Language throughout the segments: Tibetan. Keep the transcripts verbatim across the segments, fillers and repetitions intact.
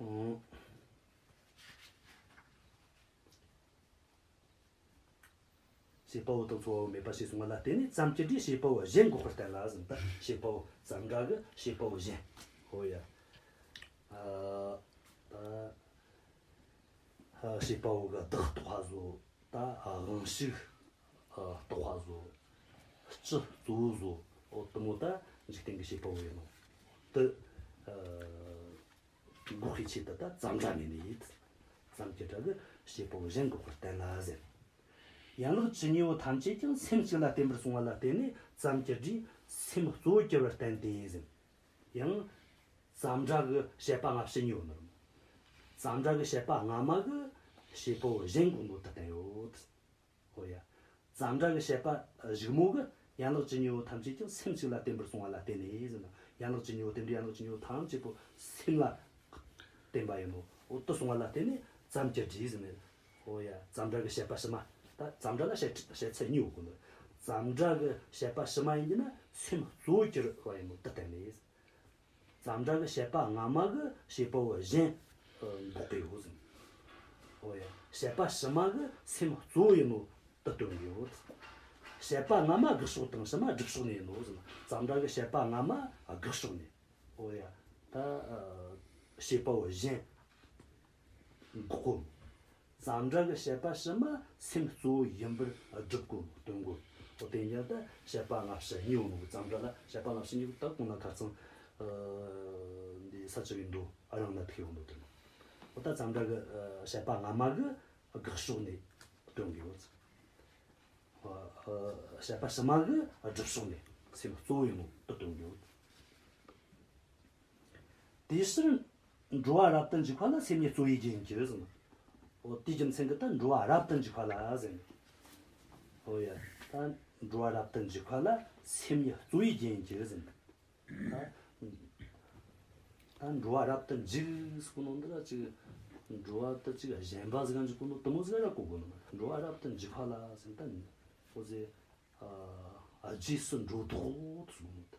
ཨང་། བྱེད་པ་པོ་དང་འཚོ་བ་པོ་མེད་པ་ཞེས་གསུངས་པ་ལ་བརྟེན་ནས་ཙམ་གྱི་སྒྲས་བྱེད་པ་པོ་གཞན་འགོག་པར་བསྟན་ལ་ཟེར། ད་བྱེད་པ་པོ་ཙམ་སྒྲ་གི་བྱེད་པ་པོ་གཞན། ཧོ་ཡ། ཨ། ད་བྱེད་པ་པོ་གི་བདག་རྟོགས་པ་བཟོ། ད་དབང་ཕྱུག་རྟོགས་པ་བཟོ། སྤྱི་གཙོ་བོ་བཟོ། འོ་དེ་མོ་ད་འཇིག་རྟེན་གྱི་བྱེད་པ་པོ་ཡིན་ནོ། དེ་འགོག་པའི་ཆེད་དུ་ད་ཙམ་སྒྲ་མེད་ནས་ཡིན། ཙམ་གྱི་སྒྲ་གིས་བྱེད་པ་པོ་གཞན་འགོག་པར་བསྟན་ལ་ཟེར། ཡན་ལག་ཇི་སྙེད་པོ་ཐམས་ཅད་ཀྱང་སེམས་གཅིག་ལ་བརྟེན་པར་གསུངས་པ་ལ་བརྟེན་ནས་ཙམ་གྱི་སྒྲས་སེམས་གཙོ་བོར་གྱུར་པར་བསྟན་ཏེ་ཟེར། ཡང་ཙམ་སྒྲ་གི་བཤད་པ་སྔ་ཕྱི་གཉིས་ཡོད་ནོ། ཙམ་སྒྲ་གི་བཤད་པ་སྔ་མ་གིས་བྱེད་པ་པོ་གཞན་འགོག་ནོ་དེ་བསྟན་ཡོད། ཧོ་ཡ། ཙམ་སྒྲ་གི་བཤད་པ་གཞུག་མོ་གིས་ཡན་ལག་ཇི་སྙེད་པོ་ཐམས་ཅད་ཀྱང་སེམས་གཅིག་ལ་བརྟེན་པར་གསུངས་པ་ལ་བརྟེན་ནས་ཟེར་ན། ཡན་ལག་ཇི་སྙེད་པོ་རྟེན་འབྲེལ་ཡན་ལག་ཇི་སྙེད་པོ་ཐམས་ཅད་པོ་སེམས་ལ་བརྟེན་པ་ཡིན་ནོ། འོ་དེ་གསུངས་པ་ལ་བརྟེན་ནས་ཙམ་གྱི་སྒྲས་ཟེར་ནས། ཧོ་ཡ། ཙམ་སྒྲ་གི་བཤད་པ་ཕྱི་མ། ད་ཙམ་སྒྲ་ལ་བཤད་བཤད་ཚུལ་གཉིས་ཡོད་གོ་ནོ། ཙམ་སྒྲ་གི་བཤད་པ་ཕྱི་མ་ཡིན་གྱི་ན་སེམས་གཙོ་བོར་གྱུར་པ་ཡིན་ནོ་དེ་བསྟན་ནས། ཙམ་སྒྲ་གི་བཤད་པ་སྔ་མ་གིས་བྱེད་པ་པོ་གཞན་འགོག་གི་ཡོད་ཟེར། ཨོ་ཡ། བཤད་པ་ཕྱི་མ་གིས་སེམས་གཙོ་བོ་ཡིན་ནོ་དེ་སྟོན་གི་ཡོད། བཤད་པ་སྔ་མ་དགག་ཕྱོགས་དང་ཕྱི་མ་སྒྲུབ་ཕྱོགས་ནས་ཡིན་ནོ་ཟེར། ཙམ་སྒྲ་གི་བཤད་པ་སྔ་མ་དགག་ཕྱོགས་ནས། ཨོ་ཡ། ད་བྱེད་པ་པོ་གཞན་འགོག་གོ། ཙམ་སྒྲ་གི་བཤད་པ་ཕྱི་མ་སེམས་གཙོ་བོ་ཡིན་པར་སྒྲུབ་དགོས་སྟོན་དགོས། འོ་དེ་ཉིད་ད་བཤད་པ་སྔ་ཕྱི་གཉིས་ཡོད་ནོ། ཙམ་སྒྲ་ལ་བཤད་པ་སྔ་ཕྱི་གཉིས་ཡོད། ད་གོང་ན་ཁ་རྩང་འདི་ས་བཅུ་པའི་མདོ་རང་ན་ཐུག་ཡོང་ནོ་དེ་ནོ། འོ་ད་ཙམ་སྒྲ་གི་བཤད་པ་སྔ་མ་གི་དགག་ཕྱོགས་ནས་སྟོན་གི་ཡོད། བཤད་པ་ཕྱི་མ་གི་སྒྲུབ་ཕྱོགས་ནས་སེམས་གཙོ་བོ་ཡིན་ནོ་དེ་སྟོན་གི་ཡོད། དེའི་ཕྱིར་འགྲོ་བ་རབ་ཏུ་འཇུག་པ་ལ་སེམས་ཉིད་གཙོ་བོའི་རྒྱུ་ཡིན་གྱི་ཟེར། འོ་དེའི་རྒྱུ་མཚན་གྱིས་ད་འགྲོ་བ་རབ་ཏུ་འཇུག་པ་ལ་ཟེར། འོ་ཡ། ད་འགྲོ་བ་རབ་ཏུ་འཇུག་པ་ལ་སེམས་ཉིད་གཙོ་བོའི་རྒྱུ་ཡིན་གྱི་ཟེར། ད་ད་འགྲོ་བ་རབ་ཏུ་འཇུག་ཟེར་གོ་ནོ་འདི་ལ་ཅིག་འགྲོ་བ་དེ་ཅིག་གཞན་པ་ཟིག་ག་འཇུག་གོ་ནོ་དེ་མོ་ཟིག་ར་གོ་དགོས་ནོ། འགྲོ་བ་རབ་ཏུ་འཇུག་པ་ལ་ཟེར། ད་འོ་ཟེར། ཨ། རྗེས་སུ་འགྲོ་ལྡོག་ཟེར་གོ་ནོ་དེ།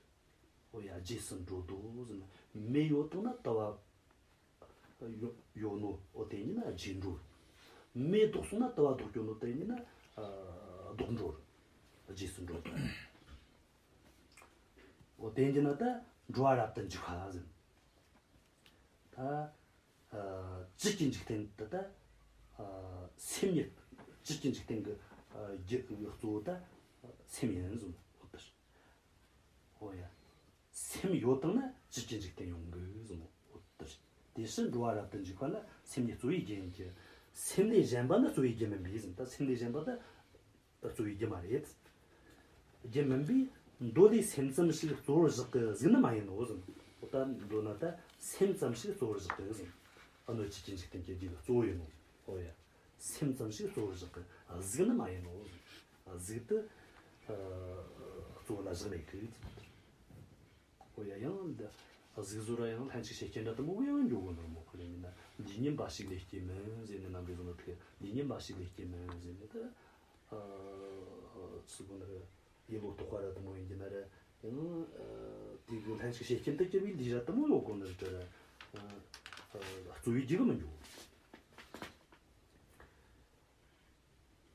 ཨོ་ཡ། རྗེས་སུ་འགྲོ་ལྡོག་ཟེར་ན། མེ་ཡོད་བཏང་ན་དུ་བ་ཡོད་ཡོད་ནོ། ཨོ་དེ་ཉིད་ན་རྗེས་འགྲོ། མེ་ལྡོག་སོང་ན་དུ་བ་ལྡོག་གྱོ་ནོ། དེ་ཉིད་ན་ཨ་ལྡོག་འགྲོ། རྗེས་སུ་འགྲོ་ལྡོག། ཨོ་དེ་ཉིད་ན་ད་འགྲོ་བ་རབ་ཏུ་འཇུག་པ་ཟེར། ད་ཨ་བཅུད་ཀྱི་འཇིག་རྟེན་དུ་ད་ཨ་སེམས་ཉིད། བཅུད་ཀྱི་འཇིག་རྟེན་གྱི་ཨ་རྒྱུ་གཙོ་བོ་ད་སེམས་ཡིན་ཟེར་ནོ། ཨོ་དེ་རེད། ཨོ་ཡ། སེམས་ཡོད་བཏང་ན་བཅུད་ཀྱི་འཇིག་རྟེན་ཡོང་གི་ཟེར་ནོ། ཨོ་དེ་རེད། དེ་ཕྱིར་འགྲོ་བ་རབ་ཏུ་འཇུག་པ་ལ་སེམས་ཉིད་གཙོ་བོའི་རྒྱུ་ཡིན་གྱི། སེམས་ལས་གཞན་པ་ནི་གཙོ་བོའི་རྒྱུ་མིན་པས་ཟེར། ད་སེམས་ལས་གཞན་པ་ད་གཙོ་བོའི་རྒྱུ་མ་རེད། རྒྱུ་མིན་པས་མདོ་ལས་སེམས་ཙམ་ཞིག་གཙོ་བོར་བཞག་གི་གཟུགས་ནི་མ་ཡིན་ནོ་ཟེར། ཨོ་ད་མདོར་ན་ད་སེམས་ཙམ་ཞིག་གཙོ་བོར་བཞག་གི་ཟེར། ཨ་ནི་བཅུད་ཀྱི་འཇིག་རྟེན་གྱི་རྒྱུ་གཙོ་བོ་ཡིན་ནོ། ཨོ་ཡ། སེམས་ཙམ་ཞིག་གཙོ་བོར་བཞག་གི་གཟུགས་ནི་མ་ཡིན་ནོ། གཟུགས་དེ་ཨ་གཙོ་བོ་ལ་བཞག་མེད་གི། ཨོ་ཡ། ཡང་འདི་གཟུགས་བཟོ་ར་ཡང་ལྷན་ཅིག་བྱེད་རྐྱེན་འདྲ་དེ་མོ་གི་ཡང་འགྱོ་གོ་ནོ་མོ་ཁོ་རེ་ཡིན་ན། འདི་ཉིད་འབའ་ཞིག་ལས་སྐྱེས་མིན་ཟེར་ནས་ནམ་རྒྱུན་བཟོ་ནོ་དེ། འདི་ཉིད་འབའ་ཞིག་ལས་སྐྱེས་མིན་ཟེར་ནས་ད་ཨ་སུ་གོ་ནི་རེད། ཡིད་ལོ་ལྟོགས་པ་ར་དེ་མོ་ཡིན་གྱི་ན་རེ། ཡང་ཨ་དེ་གི་ལྷན་ཅིག་བྱེད་རྐྱེན་དུ་གྱུར་པའི་ལས་ར་དེ་མོ་ཡོད་གོ་ནི་རེད་དྲ་ར། ཨ་གཙོ་བོའི་རྒྱུ་གི་མི་འགྱོ།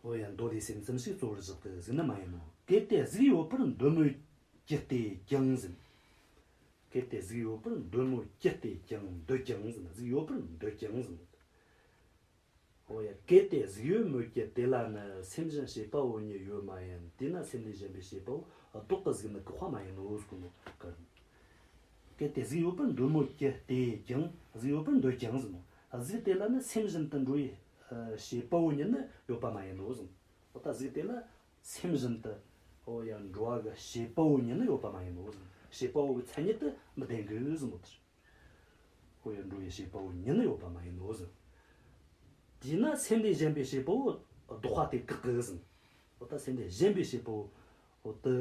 འོ་ཡ། མདོ་ལས་སེམས་ཙམ་ཞིག་གཙོ་བོར་བཞག་གི་གཟུགས་ནི་མ་ཡིན་ནོ། གལ་ཏེ་གཟུགས་ཡོད་པར་འདོད་མོད་ཀྱི་སྟེ་ཀྱང་ཟེར། གལ་ཏེ་གཟུགས་ཡོད་པར་འདོད་མོད་ཀྱི་སྟེ་ཀྱང་། འདོད་ཀྱང་ཟེར་ན་གཟུགས་ཡོད་པར་འདོད་ཀྱང་ཟེར་ན། འོ་ཡ། གལ་ཏེ་གཟུགས་ཡོད་མོད་ཀྱི་དེ་ལ་ནི་སེམས་བཞིན་བྱེད་པ་པོ་ཉིད་ཡོད་མ་ཡིན། དེས་ན་སེམས་ལས་གཞན་པའི་བྱེད་པ་པོ་བདག་གི་གཟུགས་ནི་བཀག་པ་མ་ཡིན་ནོ་ཟེར་གོ་ནོ་གི། གལ་ཏེ་གཟུགས་ཡོད་པར་འདོད་མོད་ཀྱི་སྟེ་ཀྱང་། གཟུགས་ཡོད་པར་འདོད་ཀྱང་ཟེར་ནོ། གཟུགས་དེ་ལ་ནི་སེམས་བཞིན་དུ་འགྲོ་བའི་ཨ་བྱེད་པ་པོ་ཉིད་ནི་ཡོད་པ་མ་ཡིན་ནོ་ཟེར། འོ་ད་གཟུགས་དེ་ལ་སེམས་བཞིན་དུ་འོ་ཡ་འགྲོ་བ་གི་བྱེད་པ་པོ་ཉིད་ནི་ཡོད་པ་མ་ཡིན་ནོ་ཟེར། བྱེད་པ་པོ་གི་མཚན་ཉིད་དེ་མི་ལྡན་གི་ཟེར་ནོ་དེ། འོ་ཡ་འགྲོ་བའི་བྱེད་པ་པོ་ཉིད་ནི་ཡོད་པ་མ་ཡིན་ནོ་ཟེར། དེས་ན་སེམས་ལས་གཞན་པའི་བྱེད་པ་པོ་ལྡོག་པ་དེ་བཀག་གི་ཟེར། འོ་ད་སེམས་ལས་གཞན་པའི་བྱེད་པ་པོ་འོ་དེ་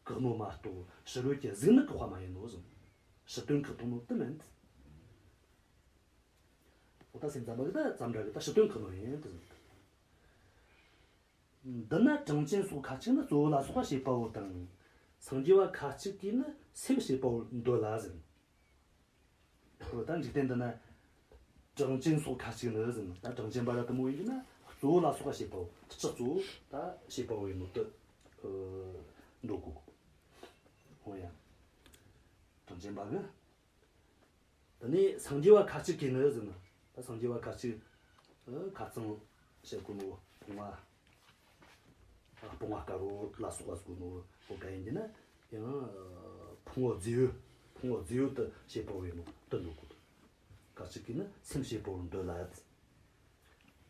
བཀག་ནོ་མ་གཏོགས་ཕྱི་རོལ་གྱི་གཟུགས་ནི་བཀག་པ་མ་ཡིན་ནོ་ཟེར། ཕྱི་དོན་བཀག་བཏང་ནོ་དེ་མིན། འོ་ད་སེམས་ཙམ་པ་གི་ད་ཙམ་སྒྲ་གི་ད་ཕྱི་དོན་བཀག་ནོ་ཡིན་དུ་ཟེར། འདི་ན་གྲངས་ཅན་སོགས་ཁ་ཅིག་ནི་གཙོ་བོ་ལ་སོགས་པ་བྱེད་པ་པོ་དང་། སངས་རྒྱས་པ་ཁ་ཅིག་གིས་ནི་སེམས་བྱེད་པ་པོར་འདོད་ལ་ཟེར། ད་འཇིག་རྟེན་འདི་ན་གྲངས་ཅན་སོགས་ཁ་ཅིག་ནི་ཟེར་ན། ད་གྲངས་ཅན་པ་ར་དེ་མོ་ཡིན་གྱི་ན་གཙོ་བོ་ལ་སོགས་པ་བྱེད་པའོ། སྤྱི་གཙོ་བོ་ད་བྱེད་པའོ་ཡིན་ནོ་དེ་འདོད་གོ། འོ་ཡ། གྲངས་ཅན་པ་གི། དེ་ནས་སངས་རྒྱས་པ་ཁ་ཅིག་གིས་ནི་ཟེར་ན། ད་སངས་རྒྱས་པ་ཁ་ཅིག་ཨ་ཁ་རྩང་བཤད་གོ་ནོ་སྤོང་བ། སྤོང་བ་དཀར་པོ་ལ་སོགས་པ་ཟེར་གོ་ནོ་བོ་ག་ཡིན་གྱི་ན་ཡང་ཕུང་པོ་རྫས་ཡོད། ཕུང་པོ་རྫས་ཡོད་དུ་བྱེད་པ་བོ་ཡིན་ནོ་དེ་འདོད་གོ། ཁ་ཅིག་གིས་ནི་སེམས་བྱེད་པ་བོ་འདོད་ལ།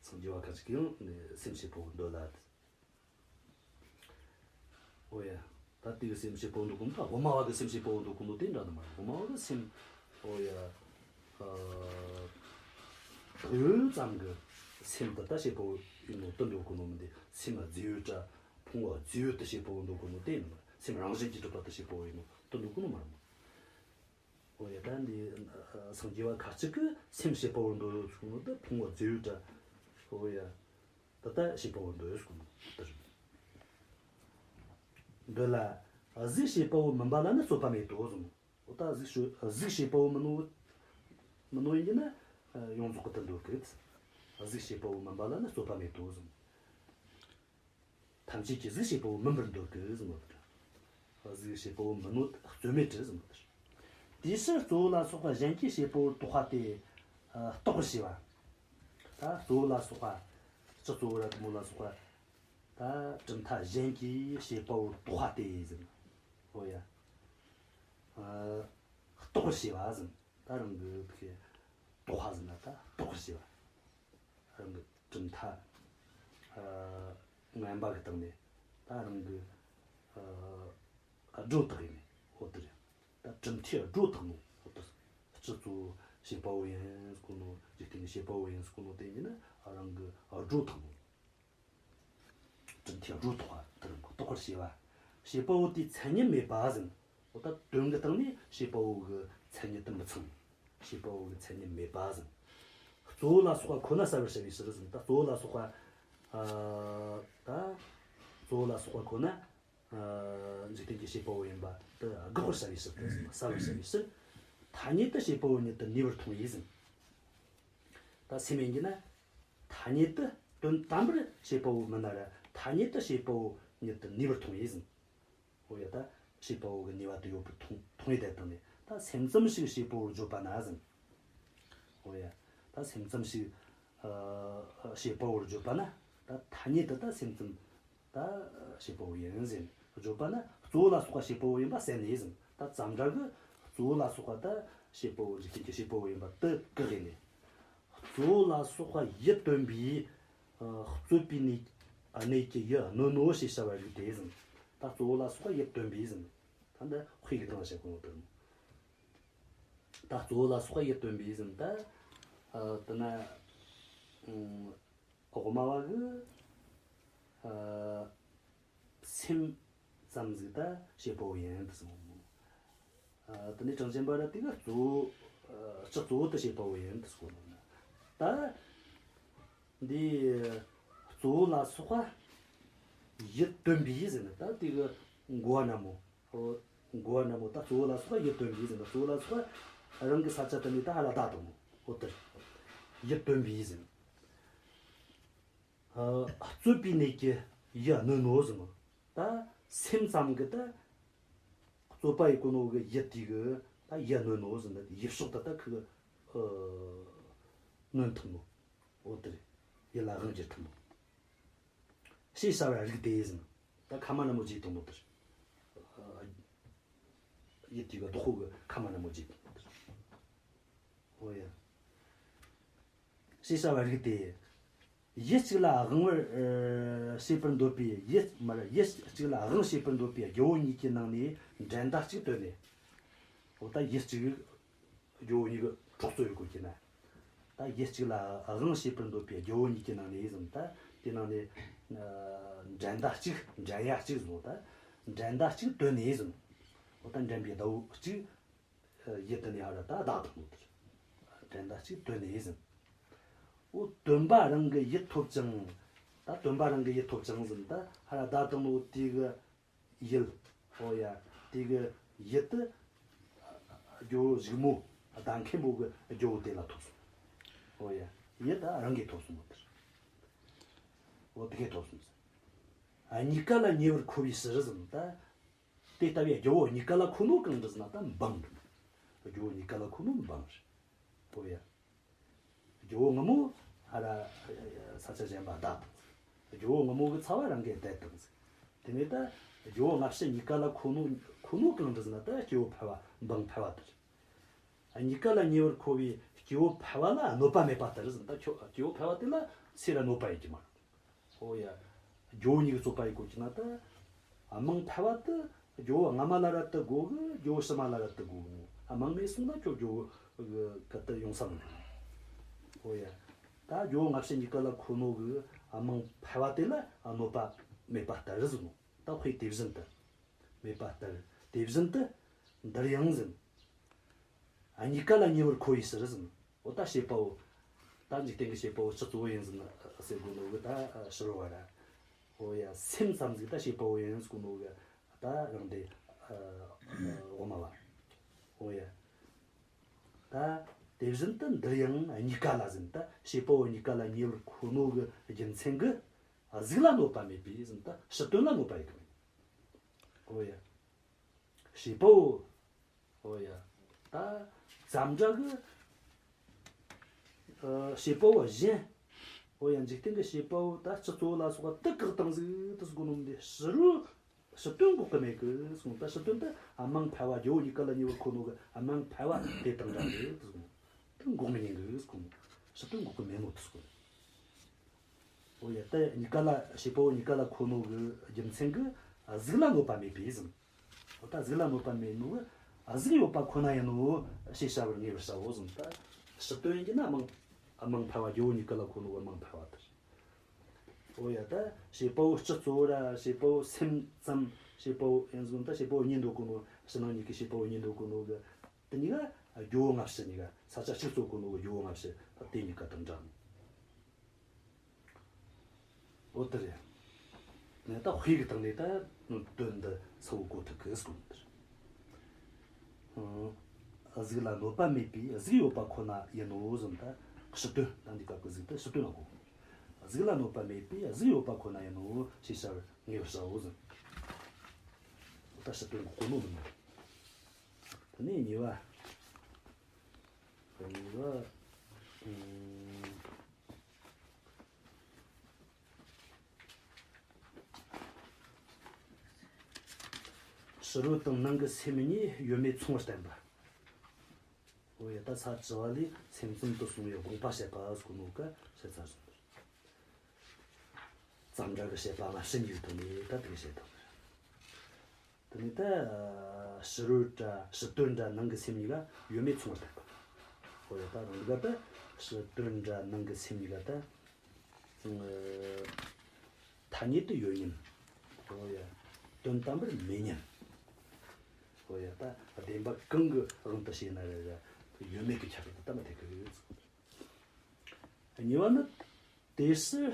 སངས་རྒྱས་པ་ཁ་ཅིག་གིས་ཡང་ནི་སེམས་བྱེད་པ་བོ་འདོད་ལ། འོ་ཡ། ད་དེ་གི་སེམས་བྱེད་པ་བོ་འདོད་གོ་ནོ་ད་དབུ་མ་པ་གི་སེམས་བྱེད་པ་བོ་འདོད་གོ་ནོ་དེ་འདྲ་ནི་མ་རེད། དབུ་མ་པ་གི་སེམས། འོ་ཡ། ཨ་དོན་ཙམ་གྱི་སེམས་དེ་ད་བྱེད་པ་བོ་ཡིན་ནོ་དེ་འདོད་གོ་ནོ་མིན་ཏེ། སེམས་རྫས་ཡོད་དྲ་ཕུང་པོ་རྫས་ཡོད་དུ་བྱེད་པ་བོ་འདོད་གོ་ནོ་དེ་ཡིན་ནོ། སེམས་རང་བཞིན་གྱིས་གྲུབ་པ་དུ་བྱེད་པ་བོ་ཡིན་ནོ་དེ་འདོད་གོ་ནོ་མ་རེད་མོ། འོ་ཡ། ད་འདི་ཨ་སངས་རྒྱས་པ་ཁ་ཅིག་གིས་སེམས་བྱེད་པ་བོ་འདོད་ཟེར་གོ་ནོ་དེ་ཕུང་པོ་རྫས་ཡོད་དྲ། འོ་ཡ། ད་ལྟ་བྱེད་པ་བོ་འདོད་ཟེར་གོ་ནོ་དེ་རེད། འདོད་ལ། གཟུགས་བྱེད་པ་བོ་མིན་པ་ལ་ནི་རྩོད་པ་མེད་དོ་གསུངས། འོ་ད་གཟུགས་བྱེད་གཟུགས་བྱེད་པ་བོ་མིན་ནོ། མིན་ནོ་ཡིན་གྱི་ན་ཡོངས་རྫོགས་ཀྱི་དེ་འདོད་གི། གཟུགས་བྱེད་པ་བོ་མིན་པ་ལ་ནི་རྩོད་པ་མེད་དོ་གསུངས། ཐམས་ཅད་ཀྱིས་གཟུགས་བྱེད་པ་བོ་མིན་པར་འདོད་ཀྱི་ཟེར་ནོ་དེ། གཟུགས་བྱེད་པ་བོ་མིན་ནོ་རྩོད་མེད་དེ་ཟེར་ནོ་དེ། དེའི་ཕྱིར་གཙོ་བོ་ལ་སོགས་པ་གཞན་གྱིས་བྱེད་པ་བོར་དོགས་པ་སྟེ། ཨ་རྟོག་པར་བྱས་པ། ད་གཙོ་བོ་ལ་སོགས་པ། སྤྱི་གཙོ་བོ་ར་དེ་མོ་ལ་སོགས་པ། ད་གྲུབ་མཐའ་གཞན་གྱིས་བྱེད་པ་བོར་དོགས་པ་སྟེ་ཟེར། འོ་ཡ། ཨ་རྟོག་པར་བྱས་པ་ཟེར། ད་རང་གི་དོགས་པ་ཟེར་ན་ད་རྟོག་པར་བྱས་པ། རང་གི་གྲུབ་མཐའ་ཨ་ངན་པ་གི་སྟེང་ནས་ད་རང་གི་ཨ་སྒྲོ་བཏགས་ཡིན་ནས་འོ་དེ་རེད། ད་གྲུབ་མཐས་སྒྲོ་བཏགས་ནོ་འོ་དེ། སྤྱི་གཙོ་བོ་བྱེད་པ་བོ་ཡིན་ཟེར་གོ་ནོ། འཇིག་རྟེན་གྱི་བྱེད་པ་བོ་ཡིན་ཟེར་གོ་ནོ་དེ་ཡིན་ན་རང་གི་སྒྲོ་བཏགས་ནོ། གྲུབ་མཐས་སྒྲོ་བཏགས་པ་དེ་རང་གི་རྟོག་པར་བྱས་པ། བྱེད་པ་བོ་དེའི་མཚན་ཉིད་མེད་པ་ཟེར། འོ་ད་དོན་གྱི་སྟེང་ནས་བྱེད་པ་བོ་གི་མཚན་ཉིད་དེ་མི་ཚང་། བྱེད་པ་བོ་གི་མཚན་ཉིད་མེད་པ་ཟེར། གཙོ་བོ་ལ་སོགས་པ་ཁོ་ན་གསལ་བར་བྱ་བའི་ཕྱིར་ཟེར། ད་གཙོ་བོ་ལ་སོགས་པ། ཨ་ད་གཙོ་བོ་ལ་སོགས་པ་ཁོ་ན་ཨ་འཇིག་རྟེན་གྱི་བྱེད་པ་བོ་ཡིན་པ་དེ་དགག་པར་བྱ་བའི་ཕྱིར་དུ་ཟེར། གསལ་བར་བྱ་བའི་ཕྱིར། ཐ་སྙད་དུ་བྱེད་པ་བོ་ཉིད་དུ་ནུས་པར་མཐོང་བས་ཟེར། ད་སེམས་ཡིན་གྱི་ན། ཐ་སྙད་དུ་དོན་དམ་པར་བྱེད་པ་བོ་མིན་ན་ར་ཐ་སྙད་དུ་བྱེད་པ་བོ་ཉིད་དུ་ནུས་པར་མཐོང་བས་ཟེར། འོ་ཡ། ད་བྱེད་པ་བོ་གི་ནུས་པ་དེ་ཡོད་པར་མཐོང་མཐོང་ཡོད་དེ་དང་ནི་ད་སེམས་ཙམ་ཞིག་བྱེད་པ་བོར་བརྗོད་པ་ན་ཟེར། འོ་ཡ། ད་སེམས་ཙམ་ཞིག་ཨ་བྱེད་པ་བོར་བརྗོད་པ་ན་ད་ཐ་སྙད་དུ་ད་སེམས་ཙམ་ད་བྱེད་པ་བོ་ཡིན་ཟེར། བརྗོད་པ་ན་གཙོ་བོ་ལ་སོགས་པ་བྱེད་པ་བོ་ཡིན་པ་གསལ་ནས་ཟེར། ད་ཙམ་སྒྲ་གི་གཙོ་བོ་ལ་སོགས་པ་ད་བྱེད་པ་བོ་འཇིག་རྟེན་གྱི་བྱེད་པ་བོ་ཡིན་པ་དེ་བཀག་ཡིན་ནས། གཙོ་བོ་ལ་སོགས་པ་ཡིད་སྟོན་པའི་ཨ་རྩོད་པའི་གནས་གནས་ཀྱི་ཡིད་གནོད་ནོ་ཞེས་བྱ་བར་རིགས་ཏེ་ཟེར། ད་གཙོ་བོ་ལ་སོགས་པ་ཡིད་སྟོན་པའི་ཟེར། ད་འདི་དཔེ་གི་སྟེང་ལ་བཤད་དགོས་ནོ་དེ་རེད། ད་གཙོ་བོ་ལ་སོགས་པ་ཡིད་སྟོན་པའི་ཟེར། ད་ཨ་དེ་ན་ཨ་དབུ་མ་པ་གི་ཨ་སེམས་ཙམ་ཟིག་ད་བྱེད་པ་བོ་ཡིན་དུ་གསུངས། ཨ་དེ་ནས་གྲངས་ཅན་པ་ར་དེ་གི་གཙོ་བོ་ཨ་སྤྱི་གཙོ་བོ་དུ་བྱེད་པ་བོ་ཡིན་དུ་གསུངས་ནོ་ན། ད་འདི་གཙོ་བོ་ལ་སོགས་པ་ཡིད་སྟོན་པའི་ཟེར་ན་ད་དེ་གི་གོ་བ་ན་མོ། འོ་གོ་བ་ན་མོ། ད་གཙོ་བོ་ལ་སོགས་པ་ཡིད་སྟོན་པའི་ཟེར་ན་གཙོ་བོ་ལ་སོགས་པ་རང་གི་ས་ཆ་དུ་ནས་ད་ཧ་ལ་བདག་དང་མོ། འོ་དེ་ཡིད་སྟོན་པའི་ཟེར་ན། ཨ་རྩོད་པའི་གནས་ཀྱི་ཡིད་གནོད་ནོ་ཟེར་ནོ། ད་སེམས་ཙམ་གྱི་ད་རྩོད་པ་ཡི་གོ་ནོ་གི་ཡིད་དེ་གི་ད་ཡིད་གནོད་ནོ་ཟེར་ན་ཡིད་ཕྱོགས་ད་ད་ཁུ་གི་ཨ་གནོན་ཐུབ་ནོ། འོ་དེ་རེད། ཡིད་ལ་དབང་བསྒྱུར་ཐུབ་ནོ། ཞེས་བྱ་བར་རིགས་ཏེ་ཟེར་ན། ད་ཁ་མ་ན་མོ་བརྗོད་བཏང་ནོ་དེ་རེད། ཡིད་དེ་གི་བདག་པོ་གི་ཁ་མ་ན་མོ་བརྗོད་བཏང་ནོ་དེ་རེད། འོ་ཡ། ཞེས་བྱ་བར་རིགས་ཏེ། ཡིད་གཅིག་ལ་དབང་བར་ཨ་བྱེད་པར་འདོད་པའི་ཡིད་མར་ཡིད་གཅིག་ལ་དབང་བྱེད་པར་འདོད་པའི་རྒྱུ་བོ་གཉིས་ཀྱི་ནང་ནས་འགྲན་ཟླ་གཅིག་བཏོན་ནས། འོ་ད་ཡིད་གཅིག་རྒྱུ་བོ་གཉིས་ཀྱི་སྲོག་རྩོལ་ཡོད་དགོས་ཀྱི་ན། ད་ཡིད་གཅིག་ལ་དབང་བྱེད་པར་འདོད་པའི་རྒྱུ་བོ་གཉིས་ཀྱི་ནང་ནས་ཟེར་ན། ད་དེ་ནང་ནས་ཨ་འགྲན་ཟླ་གཅིག་འགྲན་ཡ་གཅིག་ཟེར་ནོ། ད་འགྲན་ཟླ་གཅིག་བཏོན་ནས་ཟེར་ན། འོ་ད་འགྲན་པའི་ཟླ་བོ་གཅིག་ཡིད་དེ་ནས་ཧ་ར་ད་བདག་དང་ནོ་དེ་རེད། འགྲན་ཟླ་གཅིག་བཏོན་ནས་ཟེར། འོ་སྟོན་པ་རང་གི་ཡིད་ཐོབ་ཅིང་། ད་སྟོན་པ་རང་གི་ཡིད་ཐོབ་ཅིང་ཟེར། ད་ཧ་ར་ད་དང་ནོ་དེ་གི་ཡིད། འོ་ཡ། དེ་གི་ཡིད་དེ་རྒྱུ་གཞུག་མོ། བདག་མཁན་པོ་གི་རྒྱལ་པོ་དེ་ལ་ཐོབ་སོང་། ཨོ་ཡ། ཡི་ད་རང་གིས་ཐོབ་སོང་མོད་དེར། ཨོ་དེ་གས་ཐོབ་སོང་ཟེར། ཨ་གཉིས་ཀ་ལ་ཉེ་བར་མཁོ་བའི་ཕྱིར་ཟེར་ད། དེ་ལྟ་བུའི་རྒྱལ་པོ་གཉིས་ཀ་ལ་མཁོ་ནོ་གང་འདྲ་ཟེར་ན་ད་འབངས་རེད། རྒྱལ་པོ་གཉིས་ཀ་ལ་མཁོ་ནོ་འབངས་རེད། ཨོ་ཡ། རྒྱལ་པོ་ངུ་མོ་ཧ་ར་ས་ཆ་གཞན་པ་བདག་དང་། རྒྱལ་པོ་ངུ་མོ་གི་ཚ་བ་རང་གིས་བསྡད་དང་ཟེར། དེ་ནས་ད་རྒྱལ་པོ་ལྔ་བྱེད་གཉིས་ཀ་ལ་མཁོ་ནོ་མཁོ་ནོ་གང་འདྲ་ཟེར་ན་ད་སྐྱེ་བོ་ཕལ་བ་འབངས་ཕལ་བ་དེ་རེད། གཉིས་ཀ་ལ་ཉེ་བར་མཁོ་བའི་སྐྱེ་བོ་ཕལ་བ་ལ་གནོད་པ་མེད་པ་ལྟར་ཟེར། ད་ཁྱོད་སྐྱེ་བོ་ཕལ་བ་དེ་ལ་སུ་ར་གནོད་པ་ཡོད་ཀྱི་མ་རེད། ཨོ་ཡ། རྒྱལ་པོ་གཉིས་ཀྱི་རྩོད་པ་ཡི་སྐོར་གྱི་ན་ད། དམངས་ཕལ་བ་དེ་རྒྱལ་པོ་སྔ་མ་ལ་ར་དེ་དགོས་གི། རྒྱལ་པོ་ཕྱི་མ་ལ་ར་དེ་དགོས་གི། དམངས་མེད་སོང་ན་ཁྱོད་རྒྱལ་པོ་གི་ག་དེ་ཡོང་ས་མི་འདུག་ཨོ་ཡ། ད་རྒྱལ་པོ་ལྔ་བྱེད་གཉིས་ཀ་ལ་མཁོ་ནོ་གི་དམངས་ཕལ་བ་དེ་ལ་གནོད་པ་མེད་པ་ལྟར་ཟེར་ནོ། ད་དཔེ་དེ་བཞིན་དུ། མེད་པ་ལྟར་དེ་བཞིན་དུ། འདིར་ཡང་ཟེར། ཨ་གཉིས་ཀ་ལ་ཉེ་བར་མཁོ་བའི་ཕྱིར་ཟེར། འོ་ད་བྱེད་པ་པོ། ད་འཇིག་རྟེན་གྱི་བྱེད་པ་པོ་སྤྱི་གཙོ་བོ་ཡིན་ཟེར་ན་ཟེར་དགོས་ནོ་གི་ད་ཕྱི་རོལ་བ་ར། འོ་ཡ་སེམས་ཙམ་ཟིག་ད་བྱེད་པ་པོ་ཡིན་ཟེར་དགོས་ནོ་གི་ད་རང་སྡེ་དབུ་མ་བ། འོ་ཡ། ད་དེ་བཞིན་དུ་འདིར་ཡང་གཉིས་ཀ་ལ་ཟེར། ད་བྱེད་པ་པོ་གཉིས་ཀ་ལ་ཉེ་བར་མཁོ་ནོ་གི་རྒྱུ་མཚན་གི་གཟུགས་ལ་གནོད་པ་མེད་པས་ཟེར། ད་ཕྱི་དོན་ལ་གནོད་པ་ཡོད་གི་མེད། འོ་ཡ། བྱེད་པ་པོ། ཨོ་ཡ། ད་ཙམ་འདྲ་གི་ཨ་བྱེད་པ་པོ་གཞན། ཨོ་ཡ། འཇིག་རྟེན་གྱི་བྱེད་པ་པོ་ད་སྤྱི་གཙོ་བོ་ལ་སོགས་པ་དེ་བཀག་བཏང་ཟིག་དེ་ཟེར་གོ་ནོ་མི་འདི་ཕྱི་རོལ་ཕྱི་དོན་འགོག་གི་མེད་གི་གསུངས། ད་ཕྱི་དོན་དེ་དམངས་ཕལ་བ་རྒྱལ་པོ་གཉིས་ཀ་ལ་ཉེ་བར་མཁོ་ནོ་གི་དམངས་ཕལ་བ་དེ་དང་འདྲ་གི་དེ་ཟེར་གོ་ནོ། དེ་འགོག་མི་ཉན་གི་ཟེར་གོ་ནོ། ཕྱི་དོན་འགོག་གི་མེད་ནོ་དེ་ཟེར་གོ་ནོ། འོ་ཡ། ད་གཉིས་ཀ་ལ་བྱེད་པ་པོ་གཉིས་ཀ་ལ་མཁོ་ནོ་གི་རྒྱུ་མཚན་གི་གཟུགས་ལ་གནོད་པ་མེད་པས་ཟེར། འོ་ད་གཟུགས་ལ་གནོད་པ་མེད་ནོ་གི་གཟུགས་ཡོད་པ་ཁོ་ན་ཡིན་ནོ་ཞེས་བྱ་བར་ངེས་པར་བྱའོ་གསུངས། ད་ཕྱི་དོན་གྱི་ན་དམངས་དམངས་ཕལ་བ་རྒྱལ་པོ་གཉིས་ཀ་ལ་མཁོ་ནོ་གི་དམངས་ཕལ་བ་དེ་རེད། འོ་ཡ། ད་བྱེད་པ་པོ་སྤྱི་གཙོ་བོ་ར་བྱེད་པ་པོ་སེམས་ཙམ་བྱེད་པ་པོ་ཡིན་ཟེར། ད་བྱེད་པ་པོ་གཉིས་འདོད་གོ་ནོ་ཕྱི་ནང་གཉིས་ཀྱི་བྱེད་པ་པོ་གཉིས་འདོད་གོ་ནོ་གི་དེ་གཉིས་ཀ་རྒྱལ་པོ་ལྔ་བྱེད་གཉིས་ཀ་ས་ཆ་གཅིག་གཙོ་གོ་ནོ་གི་རྒྱལ་པོ་ལྔ་བྱེད་དེ་གཉིས་ཀ་དང་འདྲ་ནོ། འོ་དེ་རེད། ནས་ད་དཔེ་གི་སྟེང་ནས་ད་དོན་འདི་གསལ་བོ་གོ་ཐུབ་གི་ཟེར་གོ་ནོ་དེ་རེད། ཨང་། གཟུགས་ལ་གནོད་པ་མེད་པའི་གཟུགས་ཡོད་པ་ཁོ་ན་ཡིན་ནོ་ཟེར། ད་ཕྱི་དོན་ད་འདི་སྐབས་ཀྱི་གཟུགས་དེ་ཕྱི་དོན་ལ་གོ། གཟུགས་ལ་གནོད་པ་མེད་པའི་གཟུགས་ཡོད་པ་ཁོ་ན་ཡིན་ནོ་ཞེས་བྱ་བར་ངེས་པར་བྱའོ་ཟེར། འོ་ད་ཕྱི་དོན་གོ་ནོ་མིན་ནོ། དེ་ནས་གཉིས་པ། གཉིས་པ། ཨང་། ཕྱི་རོལ་དང་ནང་གི་སེམས་གཉིས་ཡོད་མེད་མཚུངས་པར་བསྟན་པ། འོ་ཡ། ད་ས་བཅུ་པ་ལས་སེམས་ཙམ་དུ་གསུངས་པའི་དགོངས་པ་བཤད་པ་ཟེར་གོ་ནོ་ག་བཤད་ཚར་སོང་། ཙམ་འདྲ་གི་བཤད་པ་ལ་ཕྱི་གཉིས་ཐོག་ནས་ད་དེ་བཤད་དང་། དེ་ནས་ད་ཕྱི་རོལ་འདྲ་ཕྱི་དོན་འདྲ་ནང་གི་སེམས་གཉིས་ཀ་ཡོད་མེད་མཚུངས་པར་བསྟན་པ། འོ་ཡ། ད་རང་ག་ད་ཕྱི་དོན་འདྲ་ནང་གི་སེམས་གཉིས་ཀ་ད། ཨ། ཐ་སྙད་དུ་ཡོད་མིན། འོ་ཡ། དོན་དམ་པར་མེད་མིན། འོ་ཡ། ད་བདེན་པ་གང་གི་དབང་དུ་བྱས་ན་རེ་རེ་ཡོད་མེད་ཀྱི་ཁྱད་པར་དུ་ད་མི་འཐད་གི། གཉིས་པ་ནི། དེ་ཕྱིར་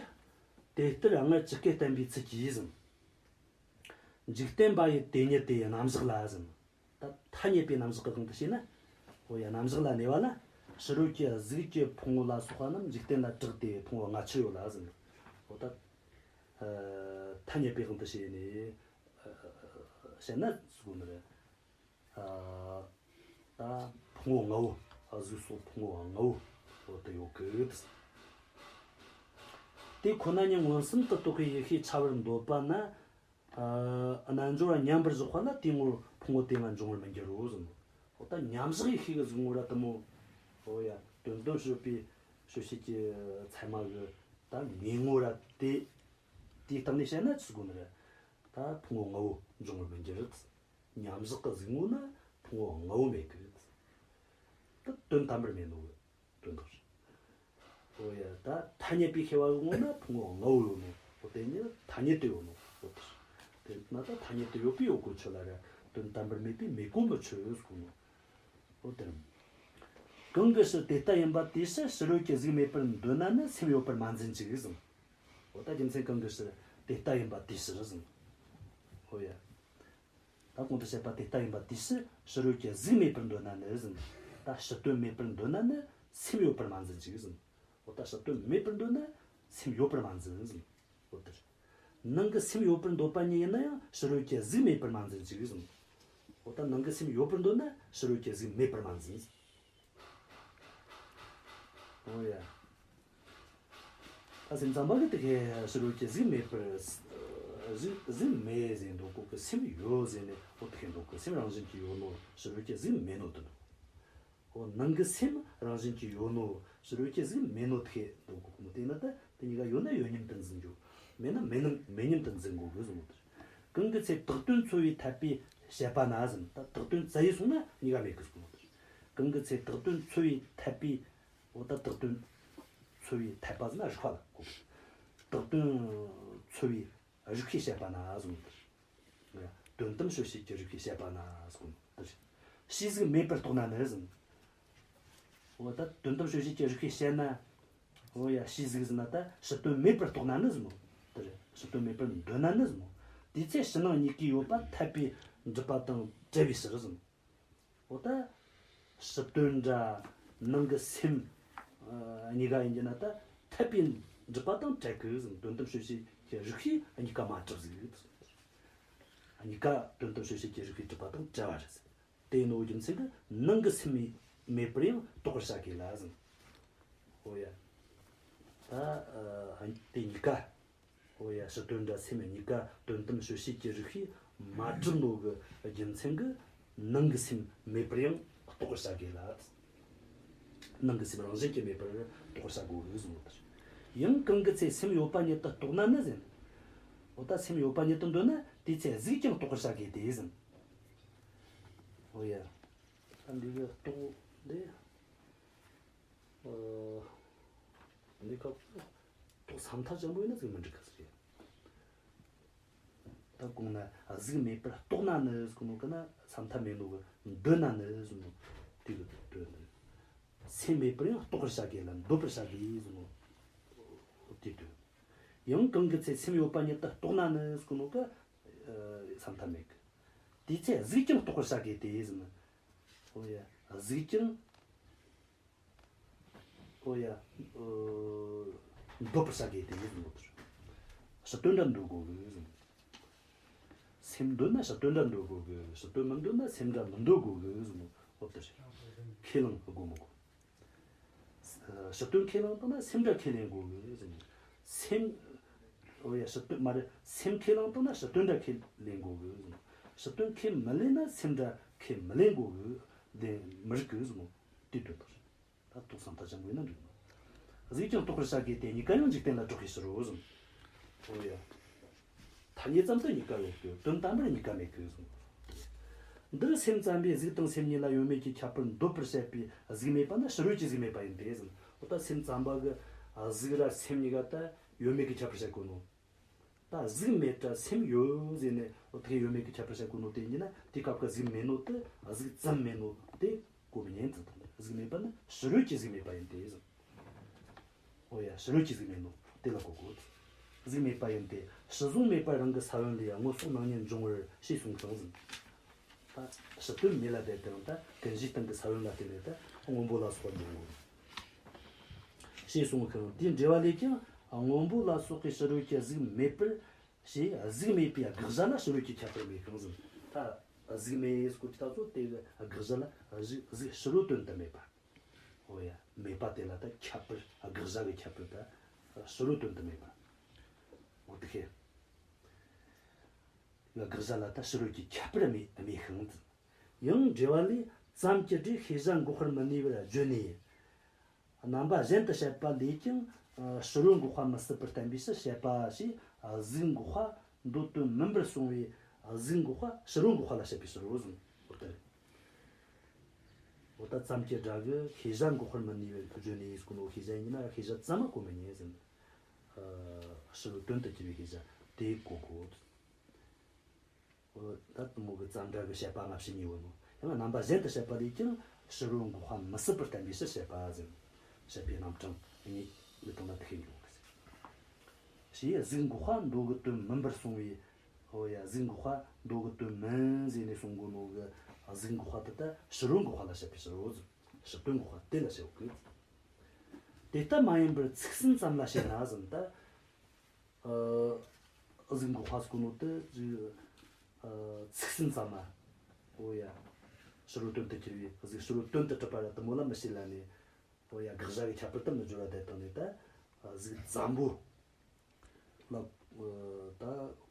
དེ་ལྟར་སྔར་ཇི་སྐད་བསྟན་པའི་ཚུལ་གྱིས་ཟེར། འཇིག་རྟེན་པ་ཡི་དེ་ཉིད་དེ་ཡི་རྣམ་གཞག་ལ་ཟེར། ད་ཐ་སྙད་པའི་རྣམ་གཞག་གི་དབང་དུ་བྱས་ན། འོ་ཡ། རྣམ་གཞག་ལ་གནས་པ་ལ་ཕྱི་རོལ་གྱི་གཟུགས་ཀྱི་ཕུང་པོ་ལ་སོགས་པ་རྣམས་འཇིག་རྟེན་ལ་གྲགས་ཏེ་ཕུང་པོ་ལྔ་ཆར་ཡོད་ལ་ཟེར། འོ་ད་ཐ་སྙད་པའི་དབང་དུ་བྱས་ནས་བཤད་ན་ཟེར་གོ་ནི་རེད། ད་ཕུང་པོ་ལྔ་བོ། གཟུགས་སོགས་ཕུང་པོ་ལྔ་བོ་འོ་དེ་ཡོད་གི། དེ་ཁོ་ན་ཉིད་མངོན་སུམ་དུ་རྟོགས་པའི་ཡིད་ཤེས་འཆར་བར་འདོད་པ་ན། ཨ། རྣལ་འབྱོར་བ་མཉམ་པར་བཞག་པ་ན་དེའི་ངོར་ཕུང་པོ་དེ་ལྔ་འབྱུང་བར་མི་འགྱུར་རོ་གསུངས། འོ་ད་མཉམ་བཞག་ཡེ་ཤེས་ཀྱི་གཟུགས་ངོ་ར་དེ་མོ། འོ་ཡ། དོན་དམ་དཔྱོད་པའི་དཔྱོད་བྱེད་ཀྱི་ཚད་མ་གི་ད་ངོས་ངོ་ར་དེ། དེའི་སྟེང་ནས་བཤད་ན་ཅི་དགོས་ནི་རེད། ད་ཕུང་པོ་ལྔ་བོ་འབྱུང་བར་མི་འགྱུར། མཉམ་བཞག་གི་གཟུགས་ངོ་ན་ཕུང་པོ་ལྔ་བོ་མེད་གི། ད་དོན་དམ་པར་མེད་ནོ། དོན་དག་རེད། འོ་ཡ། ད་ཐ་སྙད་པའི་ཤེས་པ་ངོ་ན་ཕུང་པོ་ལྔ་བོ་ཡོད་ནོ། འོ་དེ་ཉིད་ཐ་སྙད་དུ་ཡོད་ནོ། འོ་དེ་རེད། དེ་ན་ད་ཐ་སྙད་དུ་ཡོད་པས་ཡོད་གོ་ཆོད་ལ་ར། དོན་དམ་པར་མེད་པས་མེད་གོ་མི་ཆོད་གསུངས་ནོ། འོ་དེ་རེད། གང་གི་ཕྱིར་དེ་ལྟ་ཡིན་པ་དེའི་ཕྱིར་ཕྱི་རོལ་གྱི་གཟུགས་མེད་པར་འདོད་ན་ནི་སེམས་ཡོད་པར་མ་འཛིན་ཅིག་གསུངས། འོ་ད་རྒྱུ་མཚན་གང་གི་ཕྱིར་དེ་ལྟ་ཡིན་པ་དེའི་ཕྱིར་གསུངས། འོ་ཡ། ད་གོང་དུ་བཤད་པ་དེ་ལྟ་ཡིན་པ་དེའི་ཕྱིར་ཕྱི་རོལ་གྱི་གཟུགས་མེད་པར་འདོད་ན་ནི་ཟེར། ད་ ད་ཕྱི་དོན་མེད་པར་འདོད་ན་ནི་སེམས་ཡོད་པར་མ་འཛིན་ཅིག་ཟེར། འོ་ད་ཕྱི་དོན་མེད་པར་འདོད་ན་སེམས་ཡོད་པར་མ་འཛིན་ཟེར། འོ་དེ་རེད། ནང་གི་སེམས་ཡོད་པར་འདོད་པ་ཉིད་ཡིན་ན་ཡང་ཕྱི་རོལ་གྱི་གཟུགས་མེད་པར་མ་འཛིན་ཅིག་ཟེར། འོ་ད་ནང་གི་སེམས་ཡོད་པར་འདོད་ན་ཕྱི་རོལ་གྱི་གཟུགས་མེད་པར་མ་འཛིན་ཟེར། འོ་ཡ། ད་སེམས་ཙམ་པ་གི་དེ་གའི་ཕྱི་རོལ་གྱི་གཟུགས་མེད་པར། གཟུགས་གཟུགས་མེད་ཟེར་འདུག་གོ་གི། སེམས་ཡོད་ཟེར་ནས་འོ་དེ་གའི་འདུག་གི། སེམས་རང་བཞིན་གྱིས་ཡོད་ནོ་ཕྱི་རོལ་གྱི་གཟུགས་མེད་ནོ་དེ་འདུག་འོ་ནང་གི་སེམས་རང་བཞིན་གྱིས་ཡོད་ནོ་ཕྱི་རོལ་གྱི་གཟུགས་མེད་ནོ་དེ་གའི་འདུག་གོ་གི་མོ། དེ་ན་ད་དེ་གཉིས་ཀ་ཡོད་ན་ཡོད་མཉམ་དུ་འཛིན་རྒྱུ། མེད་ན་མེད་ན་མེད་མཉམ་དུ་འཛིན་དགོས་གི་ཟེར་ནོ་དེ། གང་གི་ཚེ་བཏགས་དོན་ཚོལ་བའི་འཐད་པའི་བཤད་པ་ན་ཟེར། ད་བཏགས་དོན་བཙལ་ཡས་སོང་ན་གཉིས་ཀ་མེད་གི་ཟེར་གོ་ནོ་དེ། གང་གི་ཚེ་བཏགས་དོན་ཚོལ་བའི་འཐད་པའི། འོ་ད་བཏགས་དོན་ཚོལ་བའི་འཐད་པ་ཟེར་ན་རིགས་པ་ལ་གོ་གི། བཏགས་དོན་ཚོལ་བའི་རིགས་པས་བཤད་པ་ན་ཟེར་གོ་ནོ་དེ། དོན་དམ་དཔྱོད་བྱེད་ཀྱི་རིགས་པས་བཤད་པ་ན་ཟེར་གོ་ནོ་དེ། ཕྱིའི་གཟུགས་མེད་པར་རྟོགས་ན་ནི་ཟེར། འོ་ད་དོན་དམ་དཔྱོད་བྱེད་ཀྱི་རིགས་པས་བཤད་ན། འོ་ཡ། ཕྱིའི་གཟུགས་ཟེར་ན་ད་ཕྱི་དོན་མེད་པར་རྟོགས་ན་ནི་ཟེར་མོ། དེ་རེད། ཕྱི་དོན་མེད་པར་འདོད་ན་ནི་ཟེར་མོ། དེའི་ཚེ་ཕྱི་ནང་གཉིས་ཀའི་ཡོད་པ་འཐད་པའི་སྒྲིབ་པ་དང་བྲལ་བའི་ཕྱིར་ཟེར་མོ། འོ་ད་ཕྱི་དོན་འདྲ་ནང་གི་སེམས་ཨ་གཉིས་ཀ་ཡིན་གྱི་ན་ད་འཐད་པའི་སྒྲིབ་པ་དང་བྲལ་གི་ཟེར། དོན་དམ་དཔྱོད་བྱེད་ཀྱི་རིགས་པས་གཉིས་ཀ་མ་གྲུབ་ཟིག། གཉིས་ཀ་དོན་དམ་དཔྱོད་བྱེད་ཀྱི་རིགས་པས་གྲུབ་པ་དང་བྲལ་བ་རེད་ཟེར། དེ་ཡིན་ནོ་རྒྱུ་མཚན་གྱིས་ནང་གི་སེམས་མེད་པར་ཡང་རྟོགས་པར་བྱ་དགོས་ལ་ཟེར། འོ་ཡ། ད་ཨ་དེ་གཉིས་ཀ། འོ་ཡ། ཕྱི་དོན་འདྲ་སེམས་གཉིས་ཀ་དོན་དམ་དཔྱོད་བྱེད་ཀྱི་རིགས་པས་མ་གྲུབ་ནོ་གི་རྒྱུ་མཚན་གྱིས་ནང་གི་སེམས་མེད་པར་ཡང་རྟོགས་པར་བྱ་དགོས་ལ། ནང་གི་སེམས་རང་བཞིན་གྱིས་མེད་པར་རྟོགས་པར་བྱ་དགོས་གི་ཟེར་ནོ་དེ། ཡང་གང་གི་ཚེ་སེམས་ཡོད་པ་ཉིད་དུ་རྟོགས་ན་ནི་ཟེར། འོ་ད་སེམས་ཡོད་པ་ཉིད་དུ་འདོད་ན་དེའི་ཚེ་གཟུགས་ཀྱང་རྟོགས་པར་བྱ་དགོས་ཏེ་ཟེར། འོ་ཡ། ད་འདི་གི་རྟོགས་འདི། ཨ་འདི་སྐབས་སུ་རྟོགས་ས་མཐའ་ཅན་པོ་ཡིན་ན་ཅིག་མི་འགྲིག་གི་ཟེར། ད་གོང་ན་གཟུགས་མེད་པར་རྟོགས་ན་ནི་ཟེར་གོ་ནོ་གི་ན་ས་མཐའ་མེད་ནོ་གི། འདོད་ན་ནི་ཟེར་ནོ་དེ་གི་དོན་དེ། སེམས་མེད་པར་ཡང་རྟོགས་པར་བྱ་དགོས་ལ་འདོད་པར་བྱ་དགོས་ཟེར་ནོ་དེ་དོན། ཡང་གང་གི་ཚེ་སེམས་ཡོད་པ་ཉིད་དུ་རྟོགས་ན་ནི་ཟེར་གོ་ནོ་གི་ཨ་ས་མཐའ་མེད་གི། དེའི་ཚེ་གཟུགས་ཀྱང་རྟོགས་པར་བྱ་དགོས་ཏེ་ཟེར་ན། འོ་ཡ། གཟུགས་ཀྱང་། འོ་ཡ། ཨོ། འདོད་པར་བྱ་དགོས་ཏེ་ཟེར་ནོ་དེ། ཕྱི་དོན་འདྲ་འདོད་དགོས་གི་ཟེར། སེམས་འདོད་ན་ཕྱི་དོན་འདྲ་འདོད་དགོས་གི། ཕྱི་དོན་མི་འདོད་ན་སེམས་འདྲ་མི་འདོད་དགོས་གི་ཟེར་ནོ། འོ་དེ་རེད། ཁས་བླངས་དགོས་མི་དགོས། ཕྱི་དོན་ཁས་བླངས་བཏང་ན་སེམས་འདྲ་ཁས་ལེན་དགོས་གི་ཟེར་ནོ། སེམས། འོ་ཡ། ཕྱི་དོན་མ་རེད། སེམས་ཁས་བླངས་བཏང་ན་ཕྱི་དོན་འདྲ་ཁས་ལེན་དགོས་གི་ཟེར་ནོ། ཕྱི་དོན་ཁས་མི་ལེན་ན་སེམས་འདྲ་ཁས་མི་ལེན་དགོས་གི། ལེན་མི་རིགས་གི་ཟེར་ནོ། དེ་དོན་དག་རེད། ད་རྟོགས་ས་མཐའ་ཅན་པོ་ཡིན་ན་འགྲིག་ནོ། གཟུགས་ཀྱང་རྟོགས་པར་བྱ་དགོས་ཏེ། གཉིས་ཀ་ཡང་འཇིག་རྟེན་ལ་གྲགས་པའི་ཕྱིར་རོ་ཟེར། འོ་ཡ། ཐ་སྙད་ཙམ་དུ་གཉིས་ཀ་ཡོད་དེ་དོན་དམ་པར་གཉིས་ཀ་མེད་ཀི་ཟེར། འདིར་སེམས་ཙམ་པས་གཟུགས་དང་སེམས་གཉིས་ལ་ཡོད་མེད་ཀྱི་ཁྱད་པར་འདོད་པར་བྱེད་པའི་གཟུགས་མེད་པ་ནི་ཕྱི་རོལ་གྱི་གཟུགས་མེད་པ་ཡིན་ཏེ་ཟེར། འོ་ད་སེམས་ཙམ་པ་གི་གཟུགས་ར་སེམས་གཉིས་ཀ་ད་ཡོད་མེད་ཀྱི་ཁྱད་པར་བཤད་དགོས་ནོ། ད་གཟུགས་མེད་དྲ་སེམས་ཡོད་ཟེར་ནས་འོ་དེ་ཡོད་མེད་ཀྱི་ཁྱད་པར་བཤད་དགོས་ནོ་དེ་ཡིན་ན། དེ་སྐབས་ཀྱི་གཟུགས་མེད་ནོ་དེ་གཟུགས་ཙམ་མེད་ནོ་དེ་གོ་མི་ཉན་ཟེར། གཟུགས་མེད་པ་ནི་ཕྱི་རོལ་གྱི་གཟུགས་མེད་པ་ཡིན་ཏེ་ཟེར། འོ་ཡ། ཕྱི་རོལ་གྱི་གཟུགས་མེད་ནོ་དེ་ལ་གོ་དགོས། གཟུགས་མེད་པ་ཡིན་ཏེ། ཕྱི་གཟུང་མེད་པར་རང་གི་ས་བོན་ལས་སྔོ་སོགས་སྣང་བརྙན་འབྱུང་བར་ཞེས་གསུངས་ཤིང་ཟེར། ད་ཕྱི་དོན་མེད་ལ་བརྟེན་ཏེ་ད་ཀུན་གཞིའི་སྟེང་གི་ས་བོན་ལ་བརྟེན་ནས་ད་སྔོན་པོ་ལ་སོགས་པ་འབྱུང་ངོ་། ཞེས་གསུངས་ཤིང་། དེའི་འགྲེལ་པ་ལས་ཀྱང་སྔོན་པོ་ལ་སོགས་པའི་ཕྱི་རོལ་གྱི་གཟུགས་མེད་པར། ཞེས་གཟུགས་མེད་པའི་དགག་བྱ་ལ་ཕྱི་རོལ་གྱི་ཁྱད་པར་མེད་ཀྱང་ཟེར། ད་གཟུགས་མེད་སྐོར་གྱི་ད་ཚོ་དེ་གི་དགག་བྱ་ལ་གཟུགས་གཟུགས་ཕྱི་རོལ་དོན་དུ་མེད་པ། འོ་ཡ། མེད་པ་དེ་ལ་ད་ཁྱད་པར། དགག་བྱ་གི་ཁྱད་པར་ད་ཕྱི་རོལ་དོན་དུ་མེད་པ། འོ་དེ་ཁེ། དགག་བྱ་ལ་ད་ཕྱི་རོལ་གྱི་ཁྱད་པར་མེད་མེད་ཤིང་། ཡང་འགྲེལ་པ་ལས་ཙམ་གྱི་སྒྲས་ཤེས་བྱ་འགོག་པར་མི་ནུས་པར་བརྗོད་ནས། རྣམ་པ་གཞན་དུ་བཤད་པ་ལས་ཀྱང་ཕྱི་རོལ་འགོག་པ་མི་སྲིད་པར་བསྟན་པའི་ཕྱིར་བཤད་པ་ཞེས། གཟུགས་འགོག་པ་འདོད་དོན་མིན་པར་གསུངས་པའི་གཟུགས་འགོག་པ་ཕྱི་རོལ་འགོག་པ་ལ་བཤད་པའི་ཕྱིར་རོ་གསུངས། འོ་ད་འོ་ད་ཙམ་གྱི་སྒྲ་གི་ཤེས་བྱ་འགོག་པར་མི་ནུས་པར་བརྗོད་ནས་ཡིན་ཟེར་གོ་ནོ། ཤེས་བྱ་ཡིན་ན་ཤེས་བྱ་ཙམ་མ་གོ་མི་ཉན་ཟེར། ཕྱི་རོལ་དོན་དུ་གྱུར་པའི་ཤེས་བྱ་དེ་གོ་དགོས། འོ་ད་དེ་མོ་གི་ཙམ་སྒྲ་གི་བཤད་པ་སྔ་ཕྱི་གཉིས་ཡོད་ནོ། ཡང་རྣམ་པ་གཞན་དུ་བཤད་པ་ལས་ཀྱང་ཕྱི་རོལ་འགོག་པ་མི་སྲིད་པར་བསྟན་པའི་ཕྱིར་བཤད་པ་ཟེར། བཤད་པའི་རྣམ་གྲངས་གཉིས་ཀྱི་དོན་ལ་དེ་ཤེས་འགྱུར་གི་ཟེར། ཞེས་གཟུགས་འགོག་པ་འདོད་གི་དོན་མིན་པར་གསུངས་པའི། འོ་ཡ། གཟུགས་འགོག་པ་འདོད་གི་དོན་མིན་ཟེར་ནས་གསུང་གོ་ནོ་གི་གཟུགས་འགོག་པ་དེ་ད་ཕྱི་རོལ་འགོག་པ་ལ་བཤད་པའི་ཕྱིར་རོ་ཟེར། ཕྱི་དོན་འགོག་པ་དེ་ལ་བྱེད་དགོས། དེ་ལྟ་མ་ཡིན་པར་ཚིག་གསུམ་ཙམ་ལ་བྱེད་ན་ཟེར་ན་ད། ཨ་གཟུགས་འགོག་པ་ཟེར་གོ་ནོ་དེ་ཅིག་ཨ་ཚིག་གསུམ་ཙམ་མ། འོ་ཡ། ཕྱི་རོལ་དོན་དུ་གྱུར་པའི་གཟུགས་ཕྱི་རོལ་དོན་དུ་གྲུབ་པ་ར་དེ་མོ་ལ་མི་བྱེད་ལ་ནི། འོ་ཡ། དགག་བྱ་གི་ཁྱད་པར་དུ་མི་སྦྱོར་བ་དེ་དང་ནི་ད། གཟུགས་ཙམ་པོ་ལ་ད་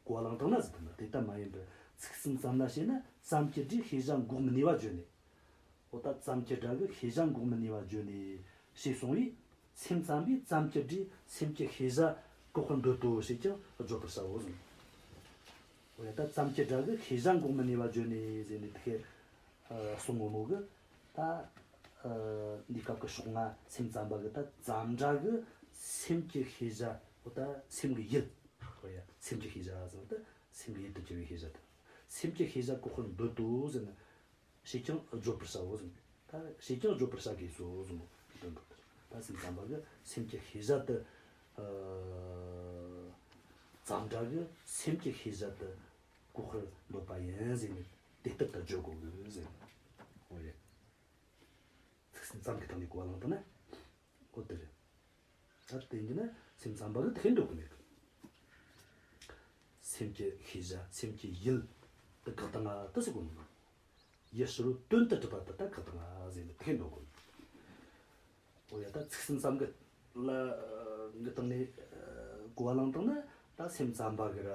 གོ་བ་བླངས་བཏང་ན་ཟེར་དུ་མ། དེ་ལྟ་མ་ཡིན་པར་ཚིག་གསུམ་ཙམ་ལ་བྱེད་ན་ཙམ་གྱི་སྒྲས་ཤེས་བྱ་འགོག་མི་ནུས་པ་བརྗོད་ནས། འོ་ད་ཙམ་གྱི་སྒྲ་གིས་ཤེས་བྱ་འགོག་མི་ནུས་པ་བརྗོད་ནས་ཞེས་གསུངས་པས། སེམས་ཙམ་པས་ཙམ་གྱི་སྒྲས་སེམས་ཀྱི་ཤེས་བྱ་བཀག་པར་འདོད་དོ་ཞེས་ཀྱང་བརྗོད་པར་བྱའོ་གསུངས། འོ་ཡ། ད་ཙམ་གྱི་སྒྲ་གིས་ཤེས་བྱ་འགོག་མི་ནུས་པ་བརྗོད་ནས་ཟེར་ནས་དེ་ཁས་གསུང་ངོ་མོ་གི་ད། འདི་སྐབས་ཀྱི་ཕྱོགས་སྔ་སེམས་ཙམ་པ་གི་ད་ཙམ་སྒྲ་གིས་སེམས་ཀྱི་ཤེས་བྱ། འོ་ད་སེམས་ཀྱི་ཡུལ། འོ་ཡ། སེམས་ཀྱི་ཤེས་བྱ་ཟེར་ན་ད་སེམས་ཀྱི་ཡུལ་དུ་གྱུར་པའི་ཤེས་བྱ་དང་། སེམས་ཀྱི་ཤེས་བྱ་བཀག་པར་འདོད་དོ་ཟེར་ན། ཞེས་ཀྱང་བརྗོད་པར་བྱའོ་ཟེར། ད་ཞེས་ཀྱང་བརྗོད་པར་བྱ་དགོས་སོ་གསུངས་པའི་དོན་དུ། ད་སེམས་ཙམ་པ་གིས་སེམས་ཀྱི་ཤེས་བྱ་དེ། ཨ་ཙམ་སྒྲ་གིས་སེམས་ཀྱི་ཤེས་བྱ་དེ་བཀག་པར་འདོད་པ་ཡིན་ཟེར་ནས་དེ་ལྟར་དུ་བརྗོད་དགོས་གི་ཟེར། འོ་ཡ། ཚིག་གསུམ་ཙམ་གྱི་སྟེང་ནས་གོ་བ་བླངས་བཏང་ན། འོ་དེ་རེད། ད་དེ་ཡིན་ན་སེམས་ཙམ་པ་གིས་དེ་འདོད་གི་མེད་གི། སེམས་ཀྱི་ཤེས་བྱ་སེམས་ཀྱི་ཡུལ་དེ་བཀག་བཏང་ང་དེ་ཟེར་གོ་ནོ། ཡུལ་ཕྱི་རོལ་དོན་དུ་གྲུབ་པ་དེ་ད་བཀག་བཏང་ང་ཟེར་ནས་དེ་འདོད་གོ་ནོ། འོ་ཡ། ད་ཚིག་གསུམ་ཙམ་གྱི་ལ་གི་སྟེང་ནས་གོ་བ་བླངས་བཏང་ན་ད་སེམས་ཙམ་པ་གིས་ར།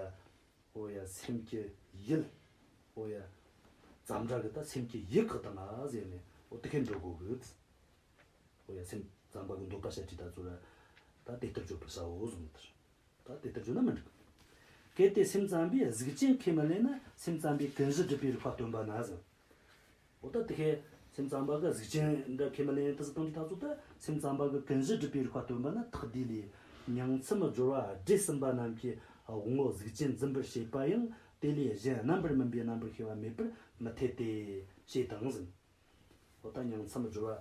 འོ་ཡ། སེམས་ཀྱི་ཡུལ། འོ་ཡ། ཙམ་སྒྲ་གིས་ད་སེམས་ཀྱི་ཡུལ་བཀག་བཏང་ང་ཟེར་ནས་འོ་དེ་ཁས་འདོད་གོ་གི། འོ་ཡ། སེམས་ཙམ་པ་གི་འདོད་པ་བཤད་ཁྲིད་ད་ཚོ་ར། ད་དེ་ལྟར་བརྗོད་པར་བྱའོ་གསུངས་ནོ་དེ་རེད། ད་དེ་ལྟར་བརྗོད་ན་མི་འགྲིག་གི། གལ་ཏེ་སེམས་ཙམ་པས་གཟུགས་ཅན་ཁས་མི་ལེན་ན་སེམས་ཙམ་པས་ཀུན་གཞི་སྒྲུབ་པའི་རིགས་པ་སྟོན་པ་ན་ཟེར། འོ་ད་དེ་ཁས་སེམས་ཙམ་པ་གིས་གཟུགས་ཅན་འདྲ་ཁས་མི་ལེན་དེ་ཟེར་བཏང་དུས་ད་ཚོ་ད་སེམས་ཙམ་པ་གིས་ཀུན་གཞི་སྒྲུབ་པའི་རིགས་པ་སྟོན་པ་ན་ཐེག་བསྡུས་ལས། ཉིང་མཚམས་སྦྱོར་བ་སྒྲས་ཟིན་པ་རྣམས་ཀྱིས་དབང་པོ་གཟུགས་ཅན་འཛིན་པར་བྱེད་པ་ཡང་དེ་ལས་གཞན་རྣམ་པར་སྨིན་པའི་རྣམ་པར་ཤེས་པ་མེད་པར་མི་འཐད་དེ་ཞེས་དང་ཟེར། འོ་ད་ཉིང་མཚམས་སྦྱོར་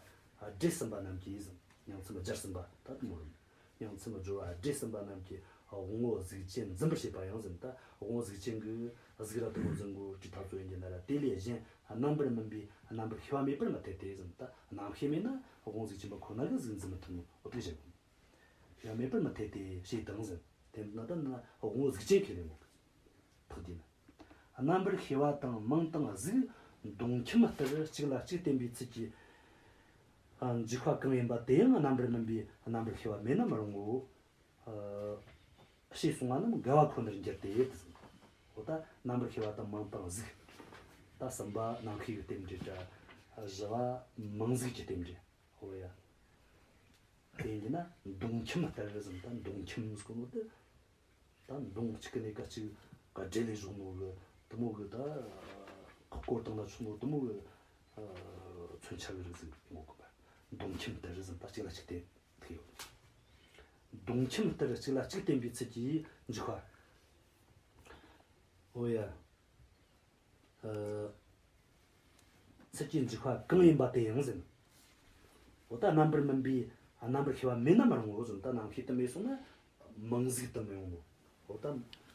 བ་སྒྲས་ཟིན་པ་རྣམས་ཀྱིས་ཟེར། ཉིང་མཚམས་སྦྱར་ཟིན་པ་ད་དེ་མོ་རེད། ཉིང་མཚམས་སྦྱོར་བ་སྒྲས་ཟིན་པ་རྣམས་ཀྱིས་དབང་པོ་གཟུགས་ཅན་འཛིན་པར་བྱེད་པ་ཡང་ཟེར། ད་དབང་པོ་གཟུགས་ཅན་གྱིས་གཟུགས་ར་དེ་མོ་འཛིན་གོ་དུས་ད་ཚོ་ཡིན་གྱི་ན་ར་དེ་ལས་གཞན་རྣམ་པར་སྨིན་པའི་རྣམ་པར་ཤེས་པ་མེད་པར་མི་འཐད་དེ་ཟེར། ད་རྣམ་ཤེས་མེད་ན་དབང་པོ་གཟུགས་ཅན་པ་ཁོ་ན་གིས་གཟུགས་འཛིན་མི་ཐུབ་ནོ། འོ་དེ་བཤད་གོ། ཡང་མེད་པར་མི་འཐད་དེ་ཞེས་དང་ཟེར། དེ་ན་ད་ན་དབང་པོ་གཟུགས་ཅན་ཁས་ལེན་གོ་གི། ཐེག་བསྡུས་ན། རྣམ་པར་ཤེས་པ་དང་མིང་དང་གཟུགས་མདོངས་ཁྱིམ་ལྟར་གཅིག་ལ་གཅིག་བརྟེན་པའི་ཚུལ་གྱིས། ཨ་འཇུག་པ་གང་ཡིན་པ་དེ་ཡང་རྣམ་པར་སྨིན་པའི་རྣམ་པར་ཤེས་པ་མེད་ན་མི་རུང་ངོ་། ཨ་ཞེས་གསུངས་པ་རྣམས་འགལ་བ་ཁོ་ནར་འགྱུར་ཏེ། འོ་ད་རྣམ་པར་ཤེས་པ་དང་མིང་དང་གཟུགས། ད་གསུམ་པ་རྣམ་ཤེས་ཀྱི་རྟེན་འབྲེལ་ར། བཞི་པ་མིང་གཟུགས་ཀྱི་རྟེན་འབྲེལ། འོ་ཡ། དེ་ཡིན་ན་མདོངས་ཁྱིམ་ལྟར་ཟེར། ད་མདོངས་ཁྱིམ་ཟེར་གོ་ནོ་དེ། ད་མདོངས་གཅིག་གི་ནས་ཀ་གཅིག་ག་སྦྲེལ་ལས་བཞག་ནོ་གི་དེ་མོ་གི་ད་བསྐོར་བཏང་ན་ཆོག་ནོ་དེ་མོ་གི་མཚོན་ཆ་གི་རིགས་ཟིག་ཡོང་གི་པ། མདོངས་ཁྱིམ་ལྟར་ཟེར། ད་གཅིག་ལ་གཅིག་བརྟེན་ཐུག་ཡོད། མདོངས་ཁྱིམ་ལྟར་གཅིག་ལ་གཅིག་བརྟེན་པའི་ཚུལ་གྱིས་འཇུག་པ། འོ་ཡ། ཚུལ་གྱིས་འཇུག་པ་གང་ཡིན་པ་དེ་ཡང་ཟེར། འོ་ད་རྣམ་པར་སྨིན་པའི་རྣམ་པར་ཤེས་པ་མེད་ན་མི་རུང་ངོ་ཟེར། ད་རྣམ་ཤེས་དེ་མེད་སོང་ན་མིང་གཟུགས་དེ་མི་ཡོང་ངོ་། འོ་ད་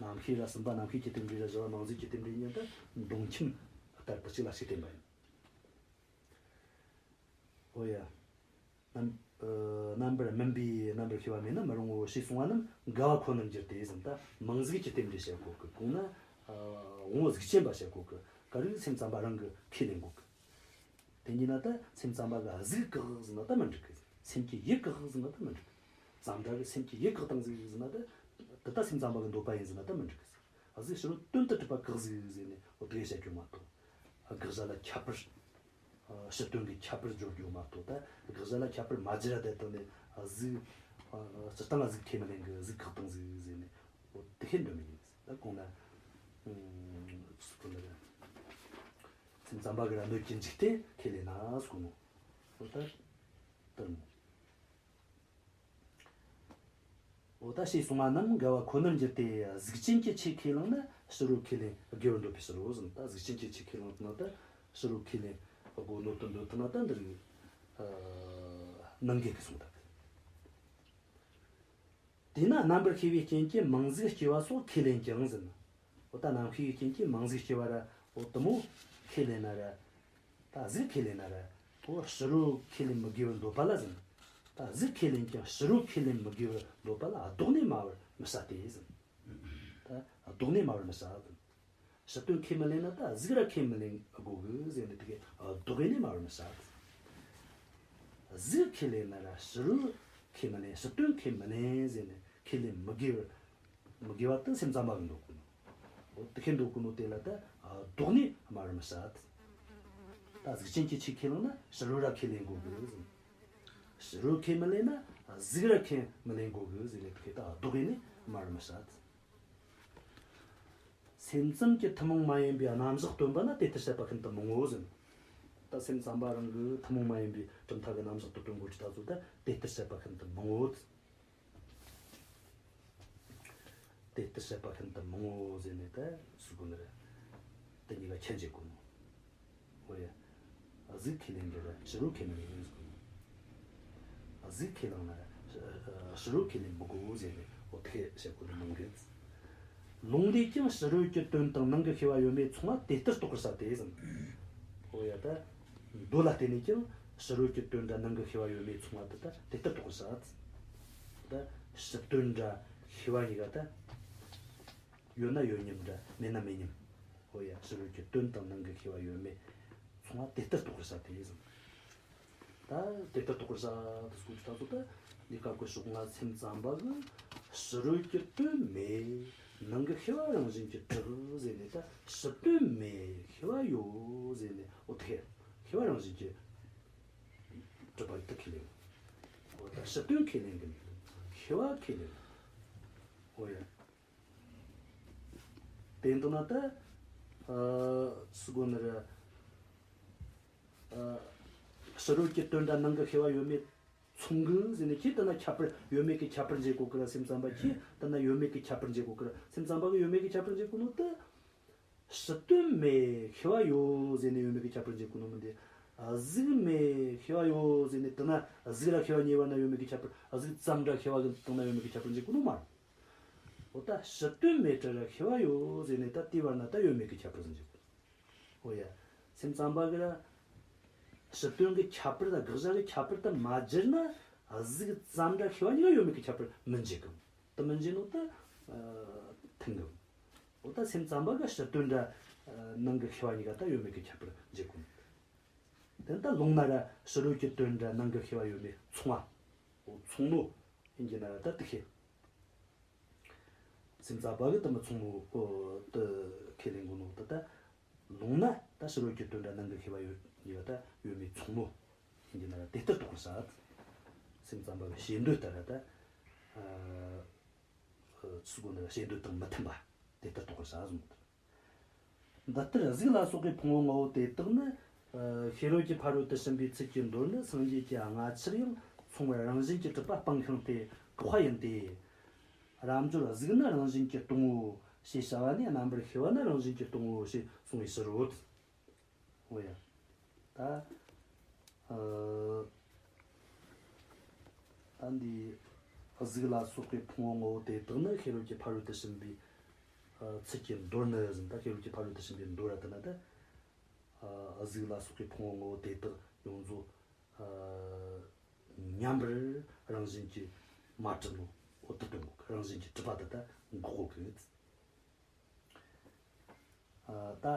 རྣམ་ཤེས་ར་གསུམ་པ་རྣམ་ཤེས་ཀྱི་རྟེན་འབྲེལ་ར་བཞི་པ་མིང་གཟུགས་ཀྱི་རྟེན་འབྲེལ་གཉིས་ད་མདོངས་ཁྱིམ་ལྟར་དུ་གཅིག་ལ་གཅིག་བརྟེན་པ་ཡིན། འོ་ཡ། རྣམ་ཨ་རྣམ་པར་སྨིན་པའི་རྣམ་པར་ཤེས་པ་མེད་ན་མི་རུང་ངོ་ཞེས་གསུངས་པ་རྣམས་འགལ་བ་ཁོ་ནར་འགྱུར་ཏེ་ཟེར། ད་མིང་གཟུགས་ཀྱི་རྟེན་འབྲེལ་བྱེད་དགོས་ཀི། གོང་ན་ཨ་དབང་པོ་གཟུགས་ཅན་པ་བྱེད་དགོས་ཀི། ག་རེ་སེམས་ཙམ་པ་རང་གིས་ཁས་ལེན་དགོས་ཀི། དེ་ཡིན་ན་ད་སེམས་ཙམ་པ་གིས་གཟུགས་བཀག་ཟེར་ན་ད་མི་འགྲིག་གི། སེམས་ཀྱི་ཡུལ་བཀག་ཟེར་ན་ད་མི་འགྲིག་གི། ཙམ་སྒྲ་གིས་སེམས་ཀྱི་ཡུལ་བཀག་བཏང་ཟིག་ཟེར་ན་ད་དེ་ད་སེམས་ཙམ་པ་གི་འདོད་པ་ཡིན་ཟེར་ན་ད་མི་འགྲིག་གི། གཟུགས་ཕྱི་རོལ་དོན་དུ་གྲུབ་པ་བཀག་ཟིག་ཟེར་ནས་འོ་དེ་བཤད་རྒྱུ་མ་གཏོགས། དགག་བྱ་ལ་ཁྱད་པར། ཕྱི་དོན་གྱི་ཁྱད་པར་སྦྱོར་རྒྱུ་མ་གཏོགས། ད་དགག་བྱ་ལ་ཁྱད་པར་མ་སྦྱར་ར་དེ་དང་ནས་གཟུགས། སྤྱིར་བཏང་གཟུགས་ཁས་མི་ལེན་གི། གཟུགས་བཀག་བཏང་ཟིག་ཟེར་ནས་འོ་དེ་བཤད་འདོད་མི་ཡིན། ད་གོང་ན་སུ་གོ་ན་ར། སེམས་ཙམ་པ་གིས་ར་སྣོད་ཀྱི་འཇིག་རྟེན་ཁས་ལེན་ན་ཟེར་གོ་ནོ། འོ་ད་ལྟར་མོ། འོ་ད་ཞེས་གསུངས་པ་རྣམས་འགལ་བ་ཁོ་ནར་འགྱུར་ཏེ། གཟུགས་ཅན་གྱི་ཆོས་ཁས་བླངས་ན་ཕྱི་རོལ་ཁས་ལེན་དགེ་བར་འདོད་པའི་ཕྱིར་རོ་ཟེར། ད་གཟུགས་ཅན་གྱི་ཆོས་ཁས་བླངས་ན་ད་ཕྱི་རོལ་ཁས་ལེན་དགོས་ནོ་དོན་འདོད་ཐུབ་ན་ད་འདི་རིགས་ནང་འགལ་གྱི་གསུངས་ཐབས། དེས་ན་རྣམ་པར་ཤེས་པའི་རྐྱེན་གྱིས་མིང་གཟུགས་སྐྱེ་བ་སོགས་ཁས་ལེན་ཀྱང་ཟེར་ན། འོ་ད་རྣམ་ཤེས་ཀྱི་རྐྱེན་གྱིས་མིང་གཟུགས་སྐྱེ་བ་ར་འོ་དེ་མོ་ཁས་ལེན་ན་ར། ད་གཟུགས་ཁས་ལེན་ན་ར། འོ་ཕྱི་རོལ་ཁས་ལེན་མི་དགོས་པར་འདོད་པ་ལ་ཟེར། ད་གཟུགས་ཁས་ལེན་ཀྱང་ཕྱི་རོལ་ཁས་ལེན་མི་དགོས་པར་འདོད་པ་ལ་ལྡོག་ནས་སྨྲ་བར་མི་བྱ་སྟེ་ཟེར། ད་ལྡོག་ནས་སྨྲ་བར་མི་བྱ་ཟེར། ཕྱི་དོན་ཁས་མི་ལེན་ན་ད་གཟུགས་ར་ཁས་མི་ལེན་དགོས་གི་ཟེར་ནས་དེ་གས་ལྡོག་ནས་སྨྲ་བར་མི་བྱ་ཟེར། གཟུགས་ཁས་ལེན་ན་ར་ཕྱི་རོལ་ཁས་མི་ལེན། ཕྱི་དོན་ཁས་མི་ལེན་ཟེར་ནས་ཁས་ལེན་མི་དགོས་པར། མི་དགོས་པ་དེ་སེམས་ཙམ་པ་གིས་འདོད་གོ་ནོ། འོ་དེ་ཁས་འདོད་གོ་ནོ་དེ་ལ་ད་ལྡོག་ནས་སྨྲ་བར་མི་བྱ། ད་གཟུགས་ཅན་གྱི་ཆོས་ཁས་བླངས་ན་ཕྱི་རོལ་ར་ཁས་ལེན་དགོས་གི་ཟེར། ཕྱི་རོལ་ཁས་མི་ལེན་ན་གཟུགས་ར་ཁས་མི་ལེན་དགོས་གི་ཟེར་ནས་དེ་ཁས་ད་ལྡོག་ནས་སྨྲ་བར་མི་བྱ། སེམས་ཙམ་གྱི་ཐུན་མོང་མ་ཡིན་པའི་རྣམ་གཞག་སྟོན་པ་ན་དེ་ལྟར་བཤད་པ་ཤིན་ཏུ་མང་ངོ་ཟེར། ད་སེམས་ཙམ་པ་རང་གིས་ཐུན་མོང་མ་ཡིན་པའི་གྲུབ་མཐའ་གི་རྣམ་གཞག་ཏུ་སྟོན་དགོས་ཀྱི་ད་ཚོད་ད་དེ་ལྟར་བཤད་པ་ཤིན་ཏུ་མང་ངོ་ཟེར། དེ་ལྟར་བཤད་པ་ཤིན་ཏུ་མང་ངོ་ཟེར་ནས་ད་ཟེར་གོ་ནི་རེད། དེ་གཉིས་ཀ་ཁྱད་འབྱེད་དགོས་ནོ། འོ་ཡ། གཟུགས་ཁས་ལེན་དགོས་ར་ཕྱི་རོལ་ཁས་མི་ལེན་ཟེར་གོ་ནོ། གཟུགས་ཁས་བླངས་ན་ར་ཕྱི་རོལ་ཁས་ལེན་མི་དགོས་ཟེར་ནས་འོ་དེ་བཤད་དགོས་ནི་མང་གི། ལུང་ལས་ཀྱང་ཕྱི་རོལ་གྱི་དོན་དང་ནང་གི་ཤེས་པ་ཡོད་མེད་མཚུངས་པ་དེ་ལྟར་རྟོགས་པར་བྱ་སྟེ་ཟེར། འོ་ཡ་ད། མདོ་ལ་བརྟེན་ནས་ཀྱང་ཕྱི་རོལ་གྱི་དོན་དང་ནང་གི་ཤེས་པ་ཡོད་མེད་མཚུངས་པ་དེ་ལྟར་དེ་ལྟར་རྟོགས་པར་བྱ། ད་ཕྱི་དོན་འདྲ་ཤེས་པ་གཉིས་ཀ་ད་ཡོད་ན་ཡོད་མཉམ་འདྲ་མེད་ན་མེད་མཉམ། འོ་ཡ་ཕྱི་རོལ་གྱི་དོན་དང་ནང་གི་ཤེས་པ་ཡོད་མེད་མཚུངས་པ་དེ་ལྟར་རྟོགས་པར་བྱ་སྟེ་ཟེར། ད་དེ་ལྟར་རྟོགས་པར་བྱ་དེ་སྐོར་གྱི་ད་ཚོད་ད་ལས་ཀ་གོ་ཕྱོགས་ང་སེམས་ཙམ་པ་གིས་ཕྱི་རོལ་གྱི་དོན་མེད། ནང་གི་ཤེས་པ་རང་བཞིན་གྱིས་གྲུབ་ཟེར་ནས་ད་ཕྱི་དོན་མེད་ཤེས་པ་ཡོད་ཟེར་ནས་འོ་དེ་ཤེས་པ་རང་བཞིན་གྱིས་གྲུབ་པ་དེ་ཁས་ལེན། འོ་ད་ཕྱི་དོན་ཁས་ལེན་གྱི་མེད། ཤེས་པ་ཁས་ལེན། འོ་ཡ། དེ་འདི་ན་ད་ཨ་སུ་གོ་ནི་རེད། ཨ་ཕྱི་རོལ་གྱི་དོན་དང་ནང་གི་ཤེས་པ་ཡོད་མེད་མཚུངས་གི་ཟེར་ནས་ཁྱེད་ལྟ་ན་ཁྱད་པར་ཡོད་མེད་ཀྱི་ཁྱད་པར་འབྱེད་གོ་གི་ར། སེམས་ཙམ་པ་ཁྱེད་ལྟ་ན་ཡོད་མེད་ཀྱི་ཁྱད་པར་འབྱེད་གོ་གི་ར། སེམས་ཙམ་པ་གིས་ཡོད་མེད་ཀྱི་ཁྱད་པར་འབྱེད་གོ་ནོ་ད། ཕྱི་དོན་མེད་ཤེས་པ་ཡོད་ཟེར་ནས་ཡོད་མེད་ཀྱི་ཁྱད་པར་འབྱེད་གོ་ནོ་མིན་ཏེ། གཟུགས་མེད་ཤེས་པ་ཡོད་ཟེར་ནས་དེ་ན་གཟུགས་ར་ཤེས་པ་གཉིས་བར་ན་ཡོད་མེད་ཀྱི་ཁྱད་པར། གཟུགས་ཙམ་ར་ཤེས་པ་གི་དེ་ན་ཡོད་མེད་ཀྱི་ཁྱད་པར་འབྱེད་གོ་ནོ་མ་རེད། འོ་ད་ཕྱི་དོན་མེད་དྲ་ར་ཤེས་པ་ཡོད་ཟེར་ནས་ད་དེ་བར་ན་ད་ཡོད་མེད་ཀྱི་ཁྱད་པར་འབྱེད་གོ། འོ་ཡ། སེམས་ཙམ་པ་གི་ར། ཕྱི་དོན་གྱི་ཁྱད་པར་དང་དགག་བྱ་གི་ཁྱད་པར་དུ་མ་བསྒྱུར་ན་གཟུགས་ཙམ་ར་ཤེས་པ་གཉིས་ཀ་ཡོད་མེད་ཀྱི་ཁྱད་པར་མི་འབྱེད་གི། དེ་མི་འབྱེད་ནོ་ད་མཐུན་གི། འོ་ད་སེམས་ཙམ་པ་གི་ཕྱི་དོན་འདྲ་ནང་གི་ཤེས་པ་གཉིས་ཀ་ད་ཡོད་མེད་ཀྱི་ཁྱད་པར་འབྱེད་གོ། དེ་ད་ལུང་ན་ར་ཕྱི་རོལ་གྱི་དོན་འདྲ་ནང་གི་ཤེས་པ་ཡོད་མེད་མཚུངས་པ། འོ་མཚུངས་ནོ་ཡིན་གྱི་ན་ར་ད་དེ་ཤེས། སེམས་ཙམ་པ་གི་དེ་མི་མཚུངས་ནོ་འོ་དེ་ཁས་ལེན་གོ་ནོ་ད་ད། ལུང་ན་ད་ཕྱི་རོལ་གྱི་དོན་འདྲ་ནང་གི་ཤེས་པ་ཡོད་གཉིས་ཀ་ད་ཡོད་མེད་མཚུངས་ནོ་ཡིན་གྱི་ན་ར་དེ་ལྟར་རྟོགས་པར་བྱ། སེམས་ཙམ་པ་གི་ཞེ་འདོད་ལྟར་ར་ད། ཨ་ཚུལ་གོ་ནི་ར་ཞེ་འདོད་དང་མི་མཐུན་པ་དེ་ལྟར་རྟོགས་པར་བྱ་གསུངས། འདི་ལྟར་གཟུགས་ལ་སོགས་པའི་ཕུང་པོ་ལྔ་པོ་དེ་དག་ནི། ཨ་ཤེས་རབ་ཀྱི་ཕ་རོལ་ཏུ་ཕྱིན་པའི་ཚུལ་གྱིས་མདོར་ནི་སངས་རྒྱས་ཀྱི་སྔ་ཕྱིར་ཡང་མཚུངས་པར་རང་བཞིན་གྱིས་གྲུབ་པ་སྤངས་ཤིང་སྟེ་བཀག་པ་ཡིན་ཏེ། རབ་འབྱོར་གཟུགས་ནི་རང་བཞིན་གྱིས་སྟོང་ངོ་ཞེས་བྱ་བ་ནས་རྣམ་པར་ཤེས་པ་ནི་རང་བཞིན་གྱིས་སྟོང་ངོ་ཞེས་གསུངས་པའི་ཕྱིར་རོ། འོ་ཡ། ད་ཨ་ད་འདི་གཟུགས་ལ་སོགས་པའི་ཕུང་པོ་ལྔ་པོ་དེ་དག་ནི་ཤེས་རབ་ཀྱི་ཕ་རོལ་ཏུ་ཕྱིན་པའི་ཨ་ཚུལ་གྱིས་མདོར་ནི་ཟེར། ད་ཤེས་རབ་ཀྱི་ཕ་རོལ་ཏུ་ཕྱིན་པའི་མདོར་ར་དེ་ན་ད་ཨ་གཟུགས་ལ་སོགས་པའི་ཕུང་པོ་ལྔ་པོ་དེ་དག་ཡོངས་རྫོགས་ཨ་མཉམ་པར་རང་བཞིན་གྱིས་མ་གྲུབ་ནོ་འོ་དེ་སྟོན་གོ་གི། རང་བཞིན་གྱིས་གྲུབ་པ་དེ་ད་འགོག་གོ་གི། ཨ་ད་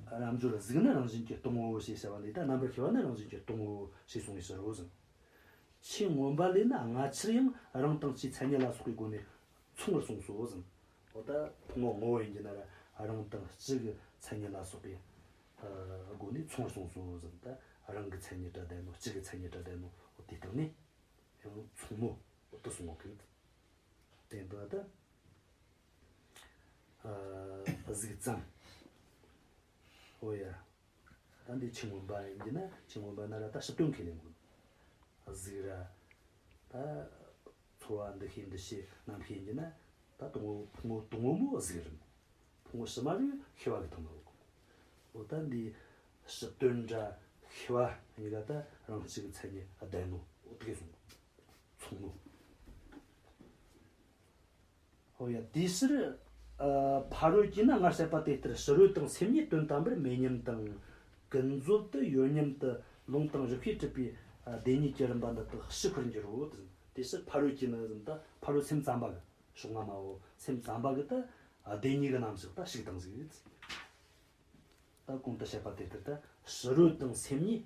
རབ་འབྱོར་གཟུགས་ནི་རང་བཞིན་གྱིས་སྟོང་ངོ་ཞེས་བྱ་བ་ལས་ད་རྣམ་པར་ཤེས་པ་ནི་རང་བཞིན་གྱིས་སྟོང་ངོ་ཞེས་གསུངས་པའི་ཕྱིར་རོ་ཟེར། ཆོས་མངོན་པ་ལས་ནི་སྔ་ཕྱིར་ཡང་རང་དང་སྤྱིའི་མཚན་ཉིད་ལ་སོགས་པའི་སྒོ་ནས་མཚུངས་པར་གསུངས་སོ་ཟེར། འོ་ད་ཕུང་པོ་ལྔ་པོ་ཡིན་གྱི་ན་ར་རང་དང་སྤྱི་གི་མཚན་ཉིད་ལ་སོགས་པའི་ཨ་སྒོ་ནས་མཚུངས་པར་གསུངས་སོ་ཟེར། ད་རང་གི་མཚན་ཉིད་ར་བདེན་ནོ་སྤྱི་གི་མཚན་ཉིད་ར་བདེན་ནོ་འོ་དེ་དག་ནས་ཡང་མཚུངས་ནོ་འོ་དེ་གསུངས་པ་གི། དེ་འདི་ད། ཨ་གཟུགས་ཙམ། འོ་ཡ། ད་འདི་ཆོས་མངོན་པ་ཡིན་གྱི་ན་ཆོས་མངོན་པ་ན་ར་ད་ཕྱི་དོན་ཁས་ལེན་དགོས། གཟུགས་ར། ད་ཚོར་བ་འདུ་ཤེས་འདུ་བྱེད་རྣམ་ཤེས་ཡིན་གྱི་ན་ད་དང་པོ་ཕུང་པོ་དང་པོ་མོ་གཟུགས་རེད། ཕུང་པོ་ཕྱི་མ་རེད་ཤེས་པ་གི་ཐོག་ནས་འོ་གོ། འོ་ད་འདི་ཕྱི་དོན་ར་ཤེས་པ་གཉིས་ཀ་ད་རང་སྤྱི་གི་མཚན་ཉིད་ལྡན་ནོ་འོ་དེ་གས་སོང་། མཚུངས་ནོ། འོ་ཡ། དེའི་ཕྱིར་ཨ་ཕ་རོལ་གྱིས་ནི་སྔར་བཤད་པ་དེ་ལྟར་ཕྱི་རོལ་དང་སེམས་ཉིད་དོན་དམ་པར་མེད་མཉམ་དང་། ཀུན་རྫོབ་ཏུ་ཡོད་མཉམ་དུ་ ལུང་དང་རིགས་པས་གྲུབ་པའི་ཨ་བདེན་གཉིས་ཀྱི་རིམ་པ་འདི་དག་ཕྱི་ཁར་འགྱུར་རོ། དེ་ཕྱིར་ཕ་རོལ་གྱི་ནི་ཟེར་ད་ཕ་རོལ་སེམས་ཙམ་པ་གི་ཕྱོགས་སྔ་མའོ། སེམས་ཙམ་པ་གི་ད་ཨ་བདེན་གཉིས་ཀྱི་རྣམ་གཞག་ད་ཞིག་དང་ཟིག་ད་གོང་དུ་བཤད་པ་དེ་ལྟར་ད་ཕྱི་རོལ་དང་སེམས་ཉིད་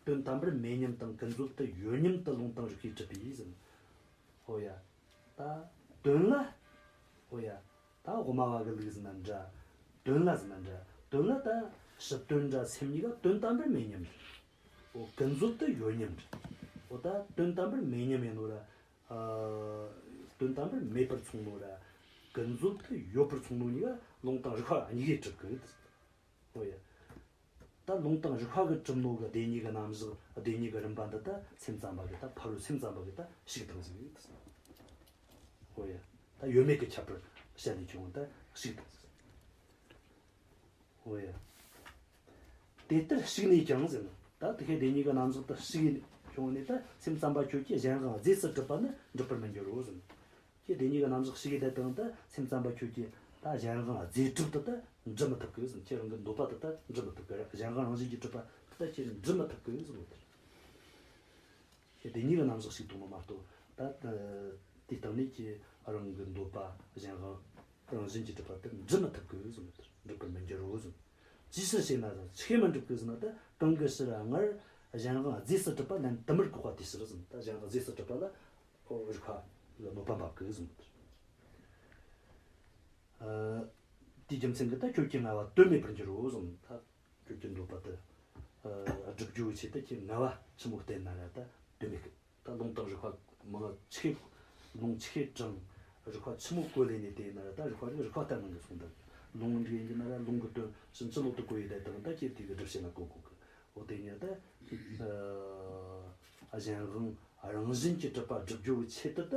དོན་དམ་པར་མེད་མཉམ་དང་ཀུན་རྫོབ་ཏུ་ཡོད་མཉམ་དུ་ལུང་དང་རིགས་པས་གྲུབ་པའི་ཟེར། ཨོ་ཡ། ད་དོན་ལ། ཨོ་ཡ། ད་དབུ་མ་བ་གི་ལུགས་ཟིན་ན་འདྲ། དོན་ལ་ཟིན་ན་འདྲ། དོན་ལ་ད་ཕྱི་དོན་འདྲ་སེམས་ཉིད་ལ་དོན་དམ་པར་མེད་མཉམ་འདྲ། ཨོ་ཀུན་རྫོབ་ཏུ་ཡོད་མཉམ་འདྲ། ཨོ་ད་དོན་དམ་པར་མེད་མཉམ་ཡིན་ནོ་ར། ཨ་དོན་དམ་པར་མེད་པར་མཚུངས་ནོ་ར། ཀུན་རྫོབ་ཏུ་ཡོད་པར་མཚུངས་ནོ་གཉིས་ཀ་ལུང་དང་རིགས་པ་གཉིས་ཀས་གྲུབ་གི། ཨོ་ཡ། ད་ལུང་དང་རིགས་པ་གིས་གྲུབ་ནོ་གི་བདེན་གཉིས་ཀྱི་རྣམ་གཞག་བདེན་གཉིས་ཀྱི་རིམ་པ་འདི་ད་སེམས་ཙམ་པ་གི་ད་ཕ་རོལ་སེམས་ཙམ་པ་གི་ད་ཕྱིར་བཏང་ཟིག་ཨོ་ཡ། ད་ཡོད་མེད་ཀྱི་ཁྱད་པར་བཤད་ནས་བྱུང་བ་ད་ཕྱིར་བཏང་ཟིག་ཨོ་ཡ། དེ་ལྟར་ཕྱིར་ནས་ཀྱང་ཟེར་ན། ད་དེ་ཁའི་བདེན་གཉིས་ཀྱི་རྣམ་གཞག་ད་ཕྱིར་བྱུང་ནས་ད་སེམས་ཙམ་པ་ཁྱོད་ཀྱིས་གཞན་དབང་རྫས་སུ་གྲུབ་པ་ནི་འགྲུབ་པར་མི་འགྱུར་རོ་ཟེར་ན། ཁྱེད་བདེན་གཉིས་ཀྱི་རྣམ་གཞག་ཕྱིར་དེ་དང་ད་སེམས་ཙམ་པ་ཁྱོད་ཀྱིས་ད་གཞན་དབང་རྫས་གྲུབ་ཏུ་ད་འགྲུབ་མི་ཐུབ་གི་ཟེར། ཁྱེད་རང་གི་འདོད་པ་དེ་ད་འགྲུབ་མི་ཐུབ་གི། གཞན་དབང་རང་བཞིན་གྱིས་གྲུབ་པ་དེ་ད་ཁྱེད་འགྲུབ་མི་ཐུབ་གི་ཟེར་བ་དེ་རེད། ཁྱེད་བདེན་གཉིས་ཀྱི་རྣམ་གཞག་ཕྱིར་བཏང་ནོ་མ་གཏོགས་ད་དེ་སྟེང་ནས་ཁྱེད་རང་གི་འདོད་པ་གཞན་དབང་རང་བཞིན་གྱིས་གྲུབ་པ་དེ་འགྲུབ་མི་ཐུབ་གི་ཟེར་བ་དེ་རེད། འགྲུབ་པར་མི་འགྱུར་རོ་ཟེར། ཅིའི་ཕྱིར་ཞེ་ན་ཟེར། ཆི་གིས་མི་འགྲུབ་གི་ཟེར་ན། ད་གང་གི་ཕྱིར་སྔར་གཞན་དབང་རྫས་སུ་གྲུབ་པ་ལན་དུ་མར་བཀག་པ་དེའི་ཕྱིར་ཟེར། ད་གཞན་དབང་རྫས་སུ་གྲུབ་པ་ལ་ཨོ་རིགས་པ་ལ་གནོད་པ་འབབ་གི་ཟེར། ཨ་དེའི་རྒྱུ་མཚན་གྱིས་ད་ཁྱོད་ཀྱི་ངལ་བ་དོན་མེད་པར་འགྱུར་རོ་ཟེར། ད་ཁྱོད་ཀྱི་འདོད་པ་དེ་ཨ་སྒྲུབ་རྒྱུའི་ཆེད་དུ་ཁྱེད་ངལ་བ་ཆི་མོ་བསྟེན་ན་ར་ད་དོན་མེད་གི། ད་ལུང་དང་རིགས་པ་མང་ཆེ་ལུང་ཆེ་དྲངས། རིགས་པ་ཆི་མོ་བཀོད་ལས་ནས་དེ་ཡིན་ན་ར་ད་རིགས་པ་རིགས་རིགས་པ་ལྟར་སྣང་གི་གསུང་དང་། ལུང་འདྲེན་གྱི་ན་ར་ལུང་གི་དོན་ཕྱིན་ཅི་ལོག་ཏུ་བཀོད་ཡོད་དེ་དང་ད་ཁྱེད་དེ་གི་སྒྲུབ་བྱེད་ལ་བཀོད་དགོས་གི། འོ་དེ་ཉིད་ད་ཨ་གཞན་དབང་རང་བཞིན་གྱིས་གྲུབ་པ་སྒྲུབ་རྒྱུའི་ཆེད་དུ་ད་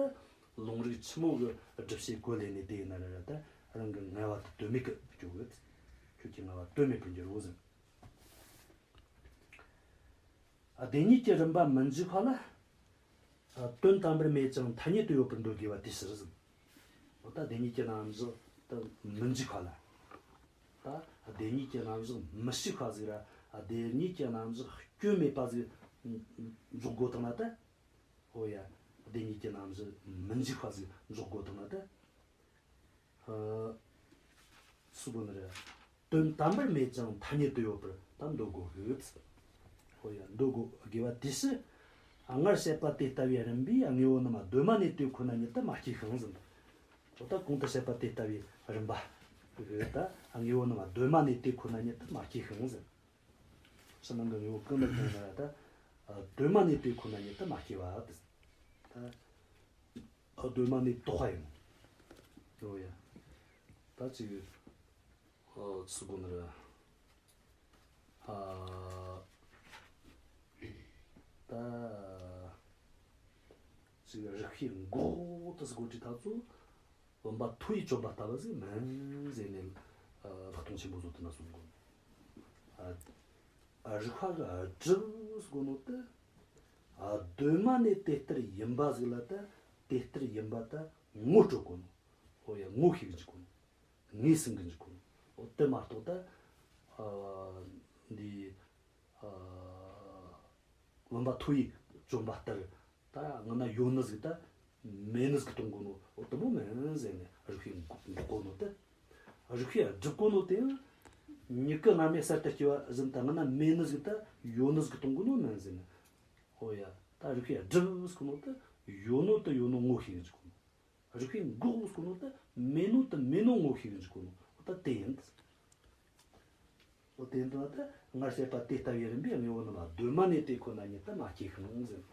ལུང་རིགས་ཆི་མོ་གི་སྒྲུབ་བྱེད་བཀོད་ལས་ནས་དེ་ཡིན་ན་ར་ད་རང་གི་ངལ་བ་དེ་དོན་མེད་གི་སྐྱོ་གི། ཁྱོད་ཀྱི་ངལ་བ་དོན་མེད་པར་འགྱུར་རོ་ཟེར། བདེན་གཉིས་ཀྱི་རིམ་པ་མི་འཇིག་པ་ལ། དོན་དམ་པར་མེད་ཅིང་ཐ་སྙད་དུ་ཡོད་པར་འདོད་དགོས་པ་དེའི་ཕྱིར་ཟེར། འོ་ད་བདེན་གཉིས་ཀྱི་རྣམ་གཞག་ཏུ་མི་འཇིག་པ་ལ། ད་བདེན་གཉིས་ཀྱི་རྣམ་གཞག་མི་ཞིག་པ་ཟིག་ར་བདེན་གཉིས་ཀྱི་རྣམ་གཞག་སྐྱོན་མེད་པ་ཟིག་འཇོག་དགོས་དང་ན་ད། འོ་ཡ། བདེན་གཉིས་ཀྱི་རྣམ་གཞག་མི་འཇིག་པ་ཟིག་འཇོག་དགོས་དང་ན་ད། ཨ་སུ་དགོས་ནི་རེད། དོན་དམ་པར་མེད་ཅིང་ཐ་སྙད་དུ་ཡོད་པར་ད་འདོད་དགོས་གི། ཧོ་ཡ། འདོད་དགོས་དགོས་པ་དེ་ཕྱིར། ཨ་སྔར་བཤད་པ་དེ་ལྟ་བུའི་རིམ་པས་དངོས་པོ་རྣམས་གདོད་མ་ནས་དེ་ཁོ་ན་ཉིད་དུ་མ་སྐྱེས་ཤིང་ཟེར། འོ་ད་གོང་དུ་བཤད་པ་དེ་ལྟ་བུའི་རིམ་པ་གི་ད་དངོས་པོ་རྣམས་གདོད་མ་ནས་དེ་ཁོ་ན་ཉིད་དུ་མ་སྐྱེས་ཤིང་ཟེར། ཕྱི་ནང་གི་དངོས་པོ་གང་ལ་གང་ན་ར་ད་གདོད་མ་ནས་དེ་ཁོ་ན་ཉིད་དུ་མ་སྐྱེས་པ་དེ། ད་གདོད་མ་ནས་རྟོགས་པ་ཡིན། འོ་ཡ། ད་ཅིག་ཨོ་ཚུགས་དགོས་ནི་རེད། ཨ་ད་ཅིག་རིགས་པས་འགོག་ཏུ་ཟེར་གོ་དུས་ད་ཚོ་བུམ་པ་མཐོ་བའི་བཅོམ་པ་ལྟ་བུ་ཟིག་མིན་ཟེར་ནས་ལྷག་མཐོང་ཆེན་པོ་བཟོ་ཐུབ་ན་གསུང་དགོས། ཨ་རིགས་པ་གི་སྒྲུབ་ཟེར་གོ་ནོ་དེ་གདོད་མ་ནས་དེ་ལྟར་ཡིན་པ་ཟིག་ལ་ད་དེ་ལྟར་ཡིན་པ་ད་ངོ་སྤྲོད་གོ་ནོ། ཨོ་ཡ། ངོ་ཤེས་གི་འཇུག་གོ་ནོ། ངོས་ཟིན་གི་འཇུག་གོ་ནོ། ཨོ་དེ་མ་གཏོགས་ད་ཨ་འདི་ཨ་བུམ་པ་མཐོ་བའི་བཅོམ་པ་ལྟར་ད་སྔ་ན་ཡོད་ནི་ཟིག་ད་མེད་ནི་ཟིག་གཏོང་གོ་ནོ། ཨོ་དེ་མོ་མིན་ཟེར་ནས་རིགས་པས་འགོག་གོ་ནོ་དེ། རིགས་པས་སྒྲུབ་གོ་ནོ་དེ་ཡང་མྱུ་གུ་སྔ་མས་གསར་དུ་སྐྱེ་བ་བཞིན་ད་སྔ་ན་མེད་ནི་ཟིག་ད་ཡོད་ནི་ཟིག་གཏོང་གོ་ནོ་མིན་ཟེར་ནས། ཨོ་ཡ། ད་རིགས་པས་སྒྲུབ་ཟེར་གོ་ནོ་དེ་ཡོད་ནོ་དེ་ཡོད་ནོ་ངོ་ཤེས་གི་འཇུག་གོ་ནོ། རིགས་པས་འགོག་ཟེར་གོ་ནོ་དེ་མེད་ནོ་དེ་མེད་ནོ་ངོ་ཤེས་གི་འཇུག་གོ་ནོ། ཨོ་ད་དེ་ཡིན། ཨོ་དེ་ཡིན་དུས་ད་སྔར་བཤད་པ་དེ་ལྟ་བུའི་རིམ་པས་དངོས་པོ་རྣམས་གདོད་མ་ནས་དེ་ཁོ་ན་ཉིད་དུ་མ་སྐྱེས་ཤིང་ཟེར།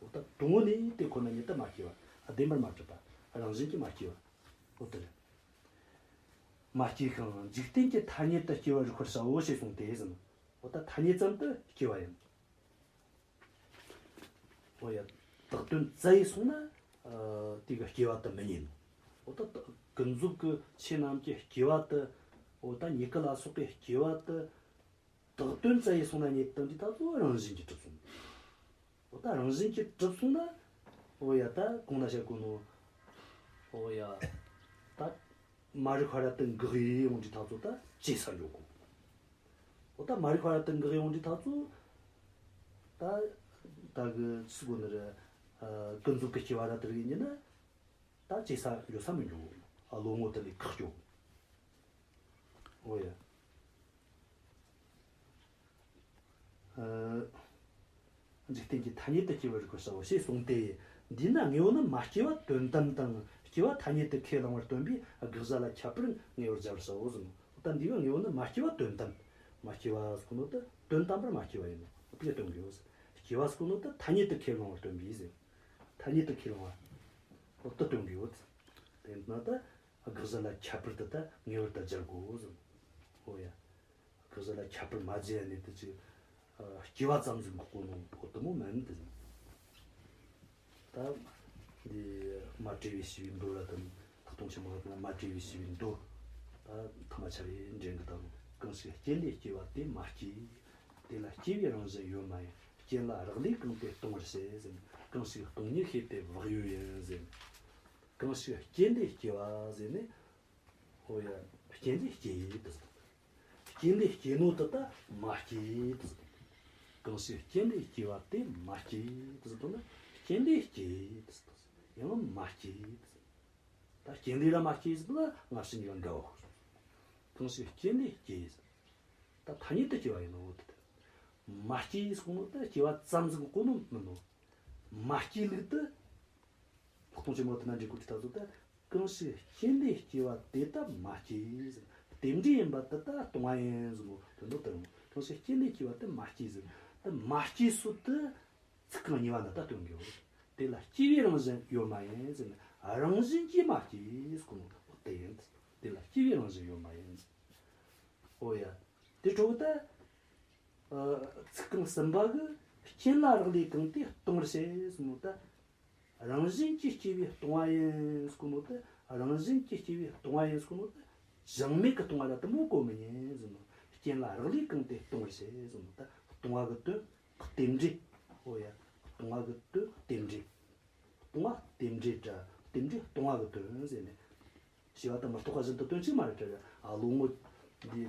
ཨོ་ད་དོན་ནས་དེ་ཁོ་ན་ཉིད་དུ་མ་སྐྱེས་པ། བདེན་པར་མ་གྲུབ་པ། རང་བཞིན་གྱིས་མ་སྐྱེས་པ། ཨོ་དེ་རེད། མ་སྐྱེས་ཤིང་འཇིག་རྟེན་གྱི་ཐ་སྙད་དུ་སྐྱེ་བར་རིགས་པར་བྱའོ་ཞེས་གསུངས་ཏེ་ཟེར། ཨོ་ད་ཐ་སྙད་ཙམ་དུ་སྐྱེ་བ་ཡིན། འོ་ཡ། བཏགས་དོན་བཙལ་ཡེ་སོང་ན་ཨ་དེ་གི་སྐྱེ་བ་དེ་མི་རྙེད་ནོ། འོ་ད་ཀུན་རྫོབ་ཀྱི་ཆོས་རྣམས་ཀྱི་སྐྱེ་བ་དེ་འོ་ད་མྱུ་གུ་ལ་སོགས་པའི་སྐྱེ་བ་དེ་བཏགས་དོན་བཙལ་ཡེ་སོང་ན་རྙེད་དམ་དེ་ད་གཙོ་བོ་རང་བཞིན་གྱིས་གྲུབ་སོང་། འོ་ད་རང་བཞིན་གྱིས་གྲུབ་སོང་ན་འོ་ཡ་ད་གོང་ན་བཤད་གོ་ནོ། འོ་ཡ་ད་མ་རིག་པ་ར་དེ་འགག་ཡེ་ཡོང་དུས་ད་གཙོ་ད་ཇེ་སར་འགྲོ་གོ། འོ་ད་མ་རིག་པ་ར་དེ་འགག་ཡོང་དུས་ད་གཙོ་ ད་ད་གི་ཚིག་གོ་ནི་རེད། ཀུན་རྫོབ་ཀྱི་སྐྱེ་བ་ར་དེ་རིགས་ཡིན་ན། ད་སྐྱེ་ས་འགྱོ་ས་མི་འགྱོ། ཨ་བློ་ངོ་དེ་ལས་ཁག་སྐྱོ། འོ་ཡ། ཨ། འཇིག་རྟེན་གྱི་ཐ་སྙད་དུ་སྐྱེ་བར་རིགས་པར་བྱའོ་ཞེས་གསུངས་ཏེ། འདིས་ན་དངོས་པོ་ནི་མ་སྐྱེས་པ་དོན་དམ་དང་སྐྱེས་པ་ཐ་སྙད་དུ་ཁས་བླང་བར་སྟོན་པའི་དགག་བྱ་ལ་ཁྱད་པར་ངེས་པར་སྦྱར་བར་བྱའོ་གསུངས། ད་འདི་ག་དངོས་པོ་ནི་མ་སྐྱེས་པ་དོན་དམ། མ་སྐྱེས་པ་ཟེར་གོ་ནོ་ད་དོན་དམ་པར་མ་སྐྱེས་པ་ཡིན་ནོ། དེ་སྟོན་དགོས། སྐྱེས་པ་ཟེར་གོ་ནོ་ད་ཐ་སྙད་དུ་ཁས་བླང་བར་སྟོན་པའི་ཟེར། ཐ་སྙད་དུ་ཁས་བླང་བ། འོ་དེ་སྟོན་དགོས། དེ་ན་ད་དགག་བྱ་ལ་ཁྱད་པར་དུ་ད་ངེས་པར་དུ་སྦྱར་དགོས་ཟེར། འོ་ཡ། དགག་བྱ་ལ་ཁྱད་པར་མ་སྦྱར་ནས་དེ་ཅི། སྐྱེ་བ་ཙམ་ཟིག་འགོག་གོ་ནོ་འོ་དེ་མོ་མིན་དེ་ཟེར། ད་འདི་མ་བྲལ་བའི་ཞི་བའི་མདོ་ར་དང་ལྷག་མཐོང་ཆེན་མོ་ལ་མ་བྲལ་བའི་ཞི་བའི་མདོ། ད་ཐ་མ་ཆ་རེ་འདྲེན་གི་དང་། གང་ཞིག་རྐྱེན་ལས་སྐྱེ་བ་དེ་མ་སྐྱེས། དེ་ལ་སྐྱེ་བའི་རང་བཞིན་ཡོད་མ་ཡིན། རྐྱེན་ལ་རག་ལས་གང་དེ་སྟོང་པར་བཤད་ཟེར། གང་ཞིག་སྟོང་ཉིད་ཤེས་དེ་བག་ཡོད་ཡིན་ཟེར། གང་ཞིག་རྐྱེན་ལས་སྐྱེ་བ་ཟེར་ནས། འོ་ཡ། རྐྱེན་ལས་སྐྱེས་ཡིན་དུ་ཟེར། རྐྱེན་ལས་སྐྱེས་ནོ་དེ་ད་མ་སྐྱེས་དུ་ཟེར། གང་ཞིག་རྐྱེན་ལས་སྐྱེ་བ་དེ་མ་སྐྱེས་དུ་ཟེར་ན། རྐྱེན་ལས་སྐྱེས་དུ་ཟེར། ཡང་མ་སྐྱེས་དུ་ཟེར། ད་རྐྱེན་ལས་ར་མ་སྐྱེས་ཟེར་ན་སྔ་ཕྱི་གཉིས་ཀ་འགལ་བ། གང་ཞིག་རྐྱེན་ལས་སྐྱེས་ཟེར། ད་ཐ་སྙད་དུ་སྐྱེ་བ་ཡིན་ནོ་དེ། མ་སྐྱེས་ཟེར་ནོ་ད་སྐྱེ་བ་ཙམ་ཟིག་གོ་ནོ་མིན་ནོ། མ་སྐྱེས་ལུགས་དེ། ལྷག་མཐོང་ཆེན་མོ་དེ་ན་འདྲེན་དགོས་ཀྱི་ད་ཚོ་ད། གང་ཞིག་རྐྱེན་ལས་སྐྱེ་བ་དེ་ལྟ་མ་སྐྱེས་ཟེར། རྟེན་འབྲེལ་ཡིན་པ་དེ་ལྟ་སྟོང་པ་ཡིན་ཟེར་ནོ་དོན་དག་དེ་རེད། གང་ཞིག་རྐྱེན་ལས་སྐྱེ་བ་དེ་མ་སྐྱེས་ཟེར། དེ་མ་སྐྱེས་སོ་དེ་ཚིག་རྐང་གཉིས་པ་ན་ད་སྟོན་དགོས། དེ་ལ་སྐྱེ་བའི་རང་བཞིན་ཡོད་མ་ཡིན་ཟེར་ན། རང་བཞིན་གྱིས་མ་སྐྱེས་ཟེར་གོ་ནོ་དེ་ཡིན། དེ་ལ་སྐྱེ་བའི་རང་བཞིན་ཡོད་མ་ཡིན། འོ་ཡ། དེ་འཕྲོ་ད། ཚིག་རྐང་གསུམ་པ་གི་རྐྱེན་ལ་རག་ལས་གང་དེ་སྟོང་པར་བཤད་ཟེར་ནོ་ད། རང་བཞིན་གྱིས་སྐྱེ་བའི་སྟོང་པ་ཡིན་ཟེར་གོ་ནོ་དེ། རང་བཞིན་གྱིས་སྐྱེ་བའི་སྟོང་པ་ཡིན་ཟེར་གོ་ནོ་དེ། གཞན་མེད་ཀྱི་སྟོང་པ་ལ་དེ་མོ་གོ་མི་ཉན་ཟེར་ནོ། རྐྱེན་ལ་རག་ལས་གང་དེ་སྟོང་པར་བཤད་ཟེར་ནོ་ད། སྟོང་པ་གི་དོན་རྟེན་འབྲེལ། འོ་ཡ། སྟོང་པ་གི་དོན་རྟེན་འབྲེལ། སྟོང་པ་རྟེན་འབྲེལ་སྒྲ། རྟེན་འབྲེལ་སྟོང་པ་གི་དོན་ཟེར་ནས། བྱས་པ་དང་མི་རྟག་པ་བཞིན་དུ་དོན་གཅིག་མ་རེད་དྲ། ཨ་བློ་ངོ་འདི་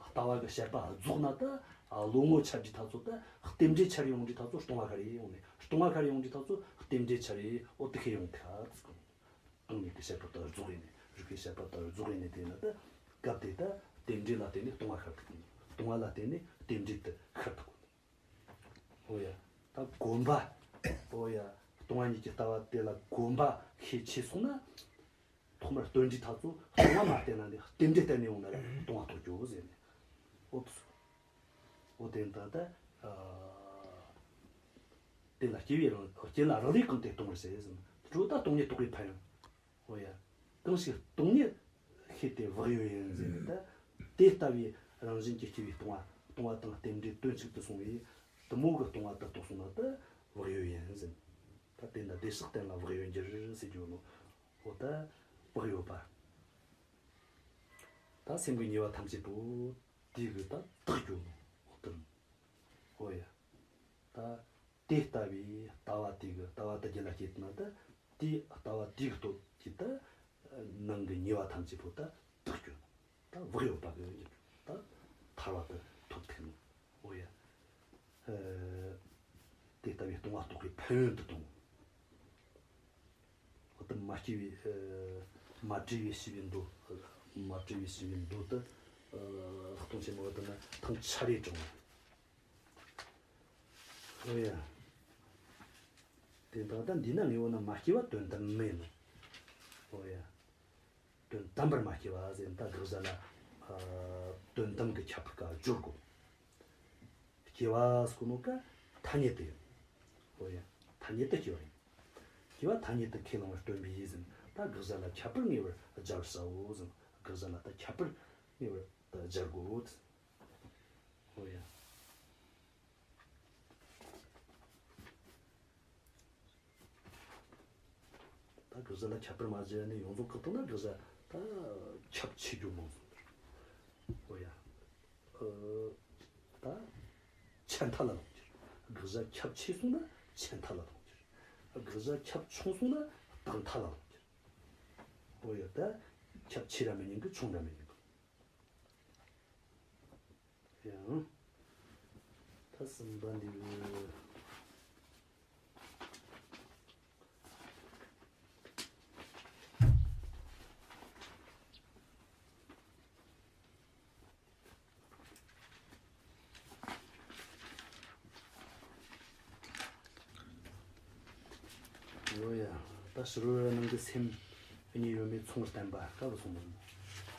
ལྟ་བ་གི་བཤད་པ་རྫོགས་ན་ད། ཨ་བློ་ངོ་འཆར་རྒྱུ་ཐག་ཚོད་ད། རྟེན་འབྲེལ་འཆར་ཡོང་རྒྱུ་ཐག་ཚོད་སྟོང་པ་ཁར་ཡོང་ནས། སྟོང་པ་ཁར་ཡོང་རྒྱུ་ཐག་ཚོད་རྟེན་འབྲེལ་འཆར་ཡོང་། འོ་དེ་ཁེ་ཡོང་ཐག་ཚོད། སྟོང་ཉིད་ཀྱི་བཤད་པ་ད་རྫོགས་ཡིན་ནས། རིགས་པའི་བཤད་པ་ད་རྫོགས་ཡིན་ནས། དེ་ན་ད་སྐབས་དེ་ད་རྟེན་འབྲེལ་ལ་བརྟེན་ནས་སྟོང་པ་ཁར་ཐུག་གི། སྟོང་པ་ལ་བརྟེན་ནས་རྟེན་འབྲེལ་དུ་ཁར་ཐུག་གི། འོ་ཡ། ད་གོམས་པ། འོ་ཡ། སྟོང་པ་ཉིད་ཀྱི་ལྟ་བ་དེ་ལ་གོམས་པ་ཤས་ཆེ་སོང་ན། ཐོག་མར་སྟོན་འབྲས་ཐག་ཚོ་སྟོང་པ་མ་བསྟན་ན་ནི་རྟེན་འབྲེལ་བསྟན་ནས་ཡོང་ན་ལ་སྟོང་པ་རྟོགས་རྒྱུ་ཟེར་ནས། འོ་དེ་སོ། འོ་དེ་ད་ལྟ་དེ་ལ་སྐྱེ་བའི་རང་རྐྱེན་ལ་རག་ལས་གང་དེ་སྟོང་པར་ཟེར་ཟེར་ན། དེ་འཕྲོ་ད་སྟོང་ཉིད་རྟོགས་པའི་ཕན་ཡོན། འོ་ཡ། གང་ཞིག་སྟོང་ཉིད་ཤེས་དེ་བག་ཡོད་ཡིན་ཟེར་ནས། ད་དེ་ལྟ་བུའི་རང་བཞིན་གྱིས་སྐྱེ་བའི་སྟོང་པ། སྟོང་པ་དང་རྟེན་འབྲེལ་དོན་གཅིག་ཏུ་སོང་བའི་དེ་མོ་གི་སྟོང་པ་དེ་རྟོགས་སོང་ན་ད་བག་ཡོད་ཡིན་ཟེར། ད་དེ་ན་བདེ་གཤེགས་བསྟན་ལ་བག་ཡོད་འགྱུར་ཟེར་རྒྱུ་ནོ། འོ་ད་བག་ཡོད་པ། ད་སེམས་ཀྱི་ཉེ་བ་ཐམས་ཅད་པོ་དེ་གི་ད་དག་རྒྱུ་ནོ། འོ་དེ་ནོ། འོ་ཡ། ད་དེ་ལྟ་བུའི་ལྟ་བ་དེ་གི་ལྟ་བ་དེ་རྒྱུད་ལ་སྐྱེས་ན་ད། དེའི་ལྟ་བ་དེ་གི་སྟོབས་ཀྱིས་ད་ནང་གི་ཉེ་བ་ཐམས་ཅད་པོ་ད་དག་རྒྱུ་ནོ། ད་བག་ཡོད་པ་གི་ད་ཐར་བ་དེ་ཐོབ་ཐུབ་ནོ། འོ་ཡ། ཨ། དེ་ལྟ་བུའི་སྟོང་པ་རྟོགས་པའི་ཕན་ཡོན་དུ་གཏོང་། འོ་ད་མ་སྐྱེས་པའི་ཨ་མ་བྲལ་བའི་ཞི་བའི་མདོ། མ་བྲལ་བའི་ཞི་བའི་མདོ་དེ་ཨ་ལྷག་མཐོང་ཆེན་མོ་དེ་ན་ཐེངས་ཆ་རེ་དྲངས་པ། འོ་ཡ། དེ་ད་ལྟ་འདི་ན་ངེས་པོ་ན་མ་སྐྱེས་པ་དོན་དམ་མིན་ནོ། འོ་ཡ། དོན་དམ་པར་མ་སྐྱེས་པ་ཟེར་ད་དགག་བྱ་ལ་ཨ་དོན་དམ་གྱི་ཁྱད་པར་ཀ་སྦྱོར་དགོས། སྐྱེ་བ་ཟེར་གོ་ནོ་ཀ་ཐ་སྙད་དུ་ཡིན། འོ་ཡ། ཐ་སྙད་དུ་སྐྱེ་བ་ཡིན། སྐྱེ་བ་ཐ་སྙད་དུ་ཁས་བླང་བར་སྟོན་པའི་ཡིད་ཟིན། ད་དགག་བྱ་ལ་ཁྱད་པར་ངེས་པར་སྦྱར་བར་བྱའོ་ཟིན། དགག་བྱ་ལ་ད་ཁྱད་པར་ངེས་པར་ད་སྦྱར་དགོས། འོ་ཡ། ད་དགག་བྱ་ལ་ཁྱད་པར་མ་སྦྱར་ནས་ཡོངས་རྫོགས་བཀག་བཏང་ན་དགག་བྱ་ད་ཁྱབ་ཆེ་རྒྱུ་མང་སོང་། འོ་ཡ། ཨ། ད་ཆད་མཐའ་ལ་ལྷུང་གྱུར། དགག་བྱ་ཁྱབ་ཆེ་སོང་ན་ཆད་མཐའ་ལ་ལྷུང་གྱུར། དགག་བྱ་ཁྱབ་ཆུང་སོང་ན་རྟག་མཐའ་ལ་ལྷུང་གྱུར། འོ་ཡ། ད་ཁྱབ་ཆེ་ར་མི་ཉན་གི། ཆུང་ར་མི་ཉན་གི། ཡང་། ད་ གསུམ་པ་འདི་གི། ཡོ་ཡ། ད་ཕྱི་རོལ་ནང་གི་སེམས་གཉིས་ཡོད་མེད་མཚུངས་བསྟན་པ་ག་བ་སོང་མོད།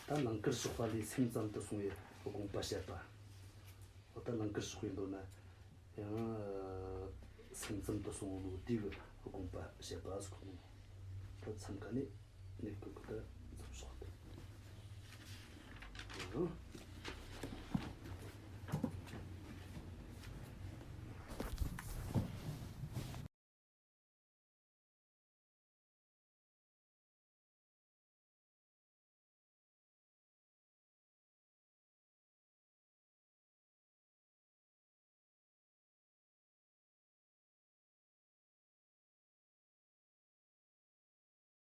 ད་ལང་ཀར་ཞོགས་པ་ལས་སེམས་ཙམ་དུ་སོང་བའི་དགོངས་པ་བཤད་པ། འོ་ད་ལང་ཀར་ཞོགས་པའི་མདོ་ན་ཡང་སེམས་ཙམ་དུ་སོང་བའི་དེ་གི་དགོངས་པ་བཤད་པ་ཟེར་གོ་ནོ། ད་མཚམས་ཁ་ནས་ནས་ཀུ་ཀུ་ད་མཚམས་ཞོག་ད། ཡང་།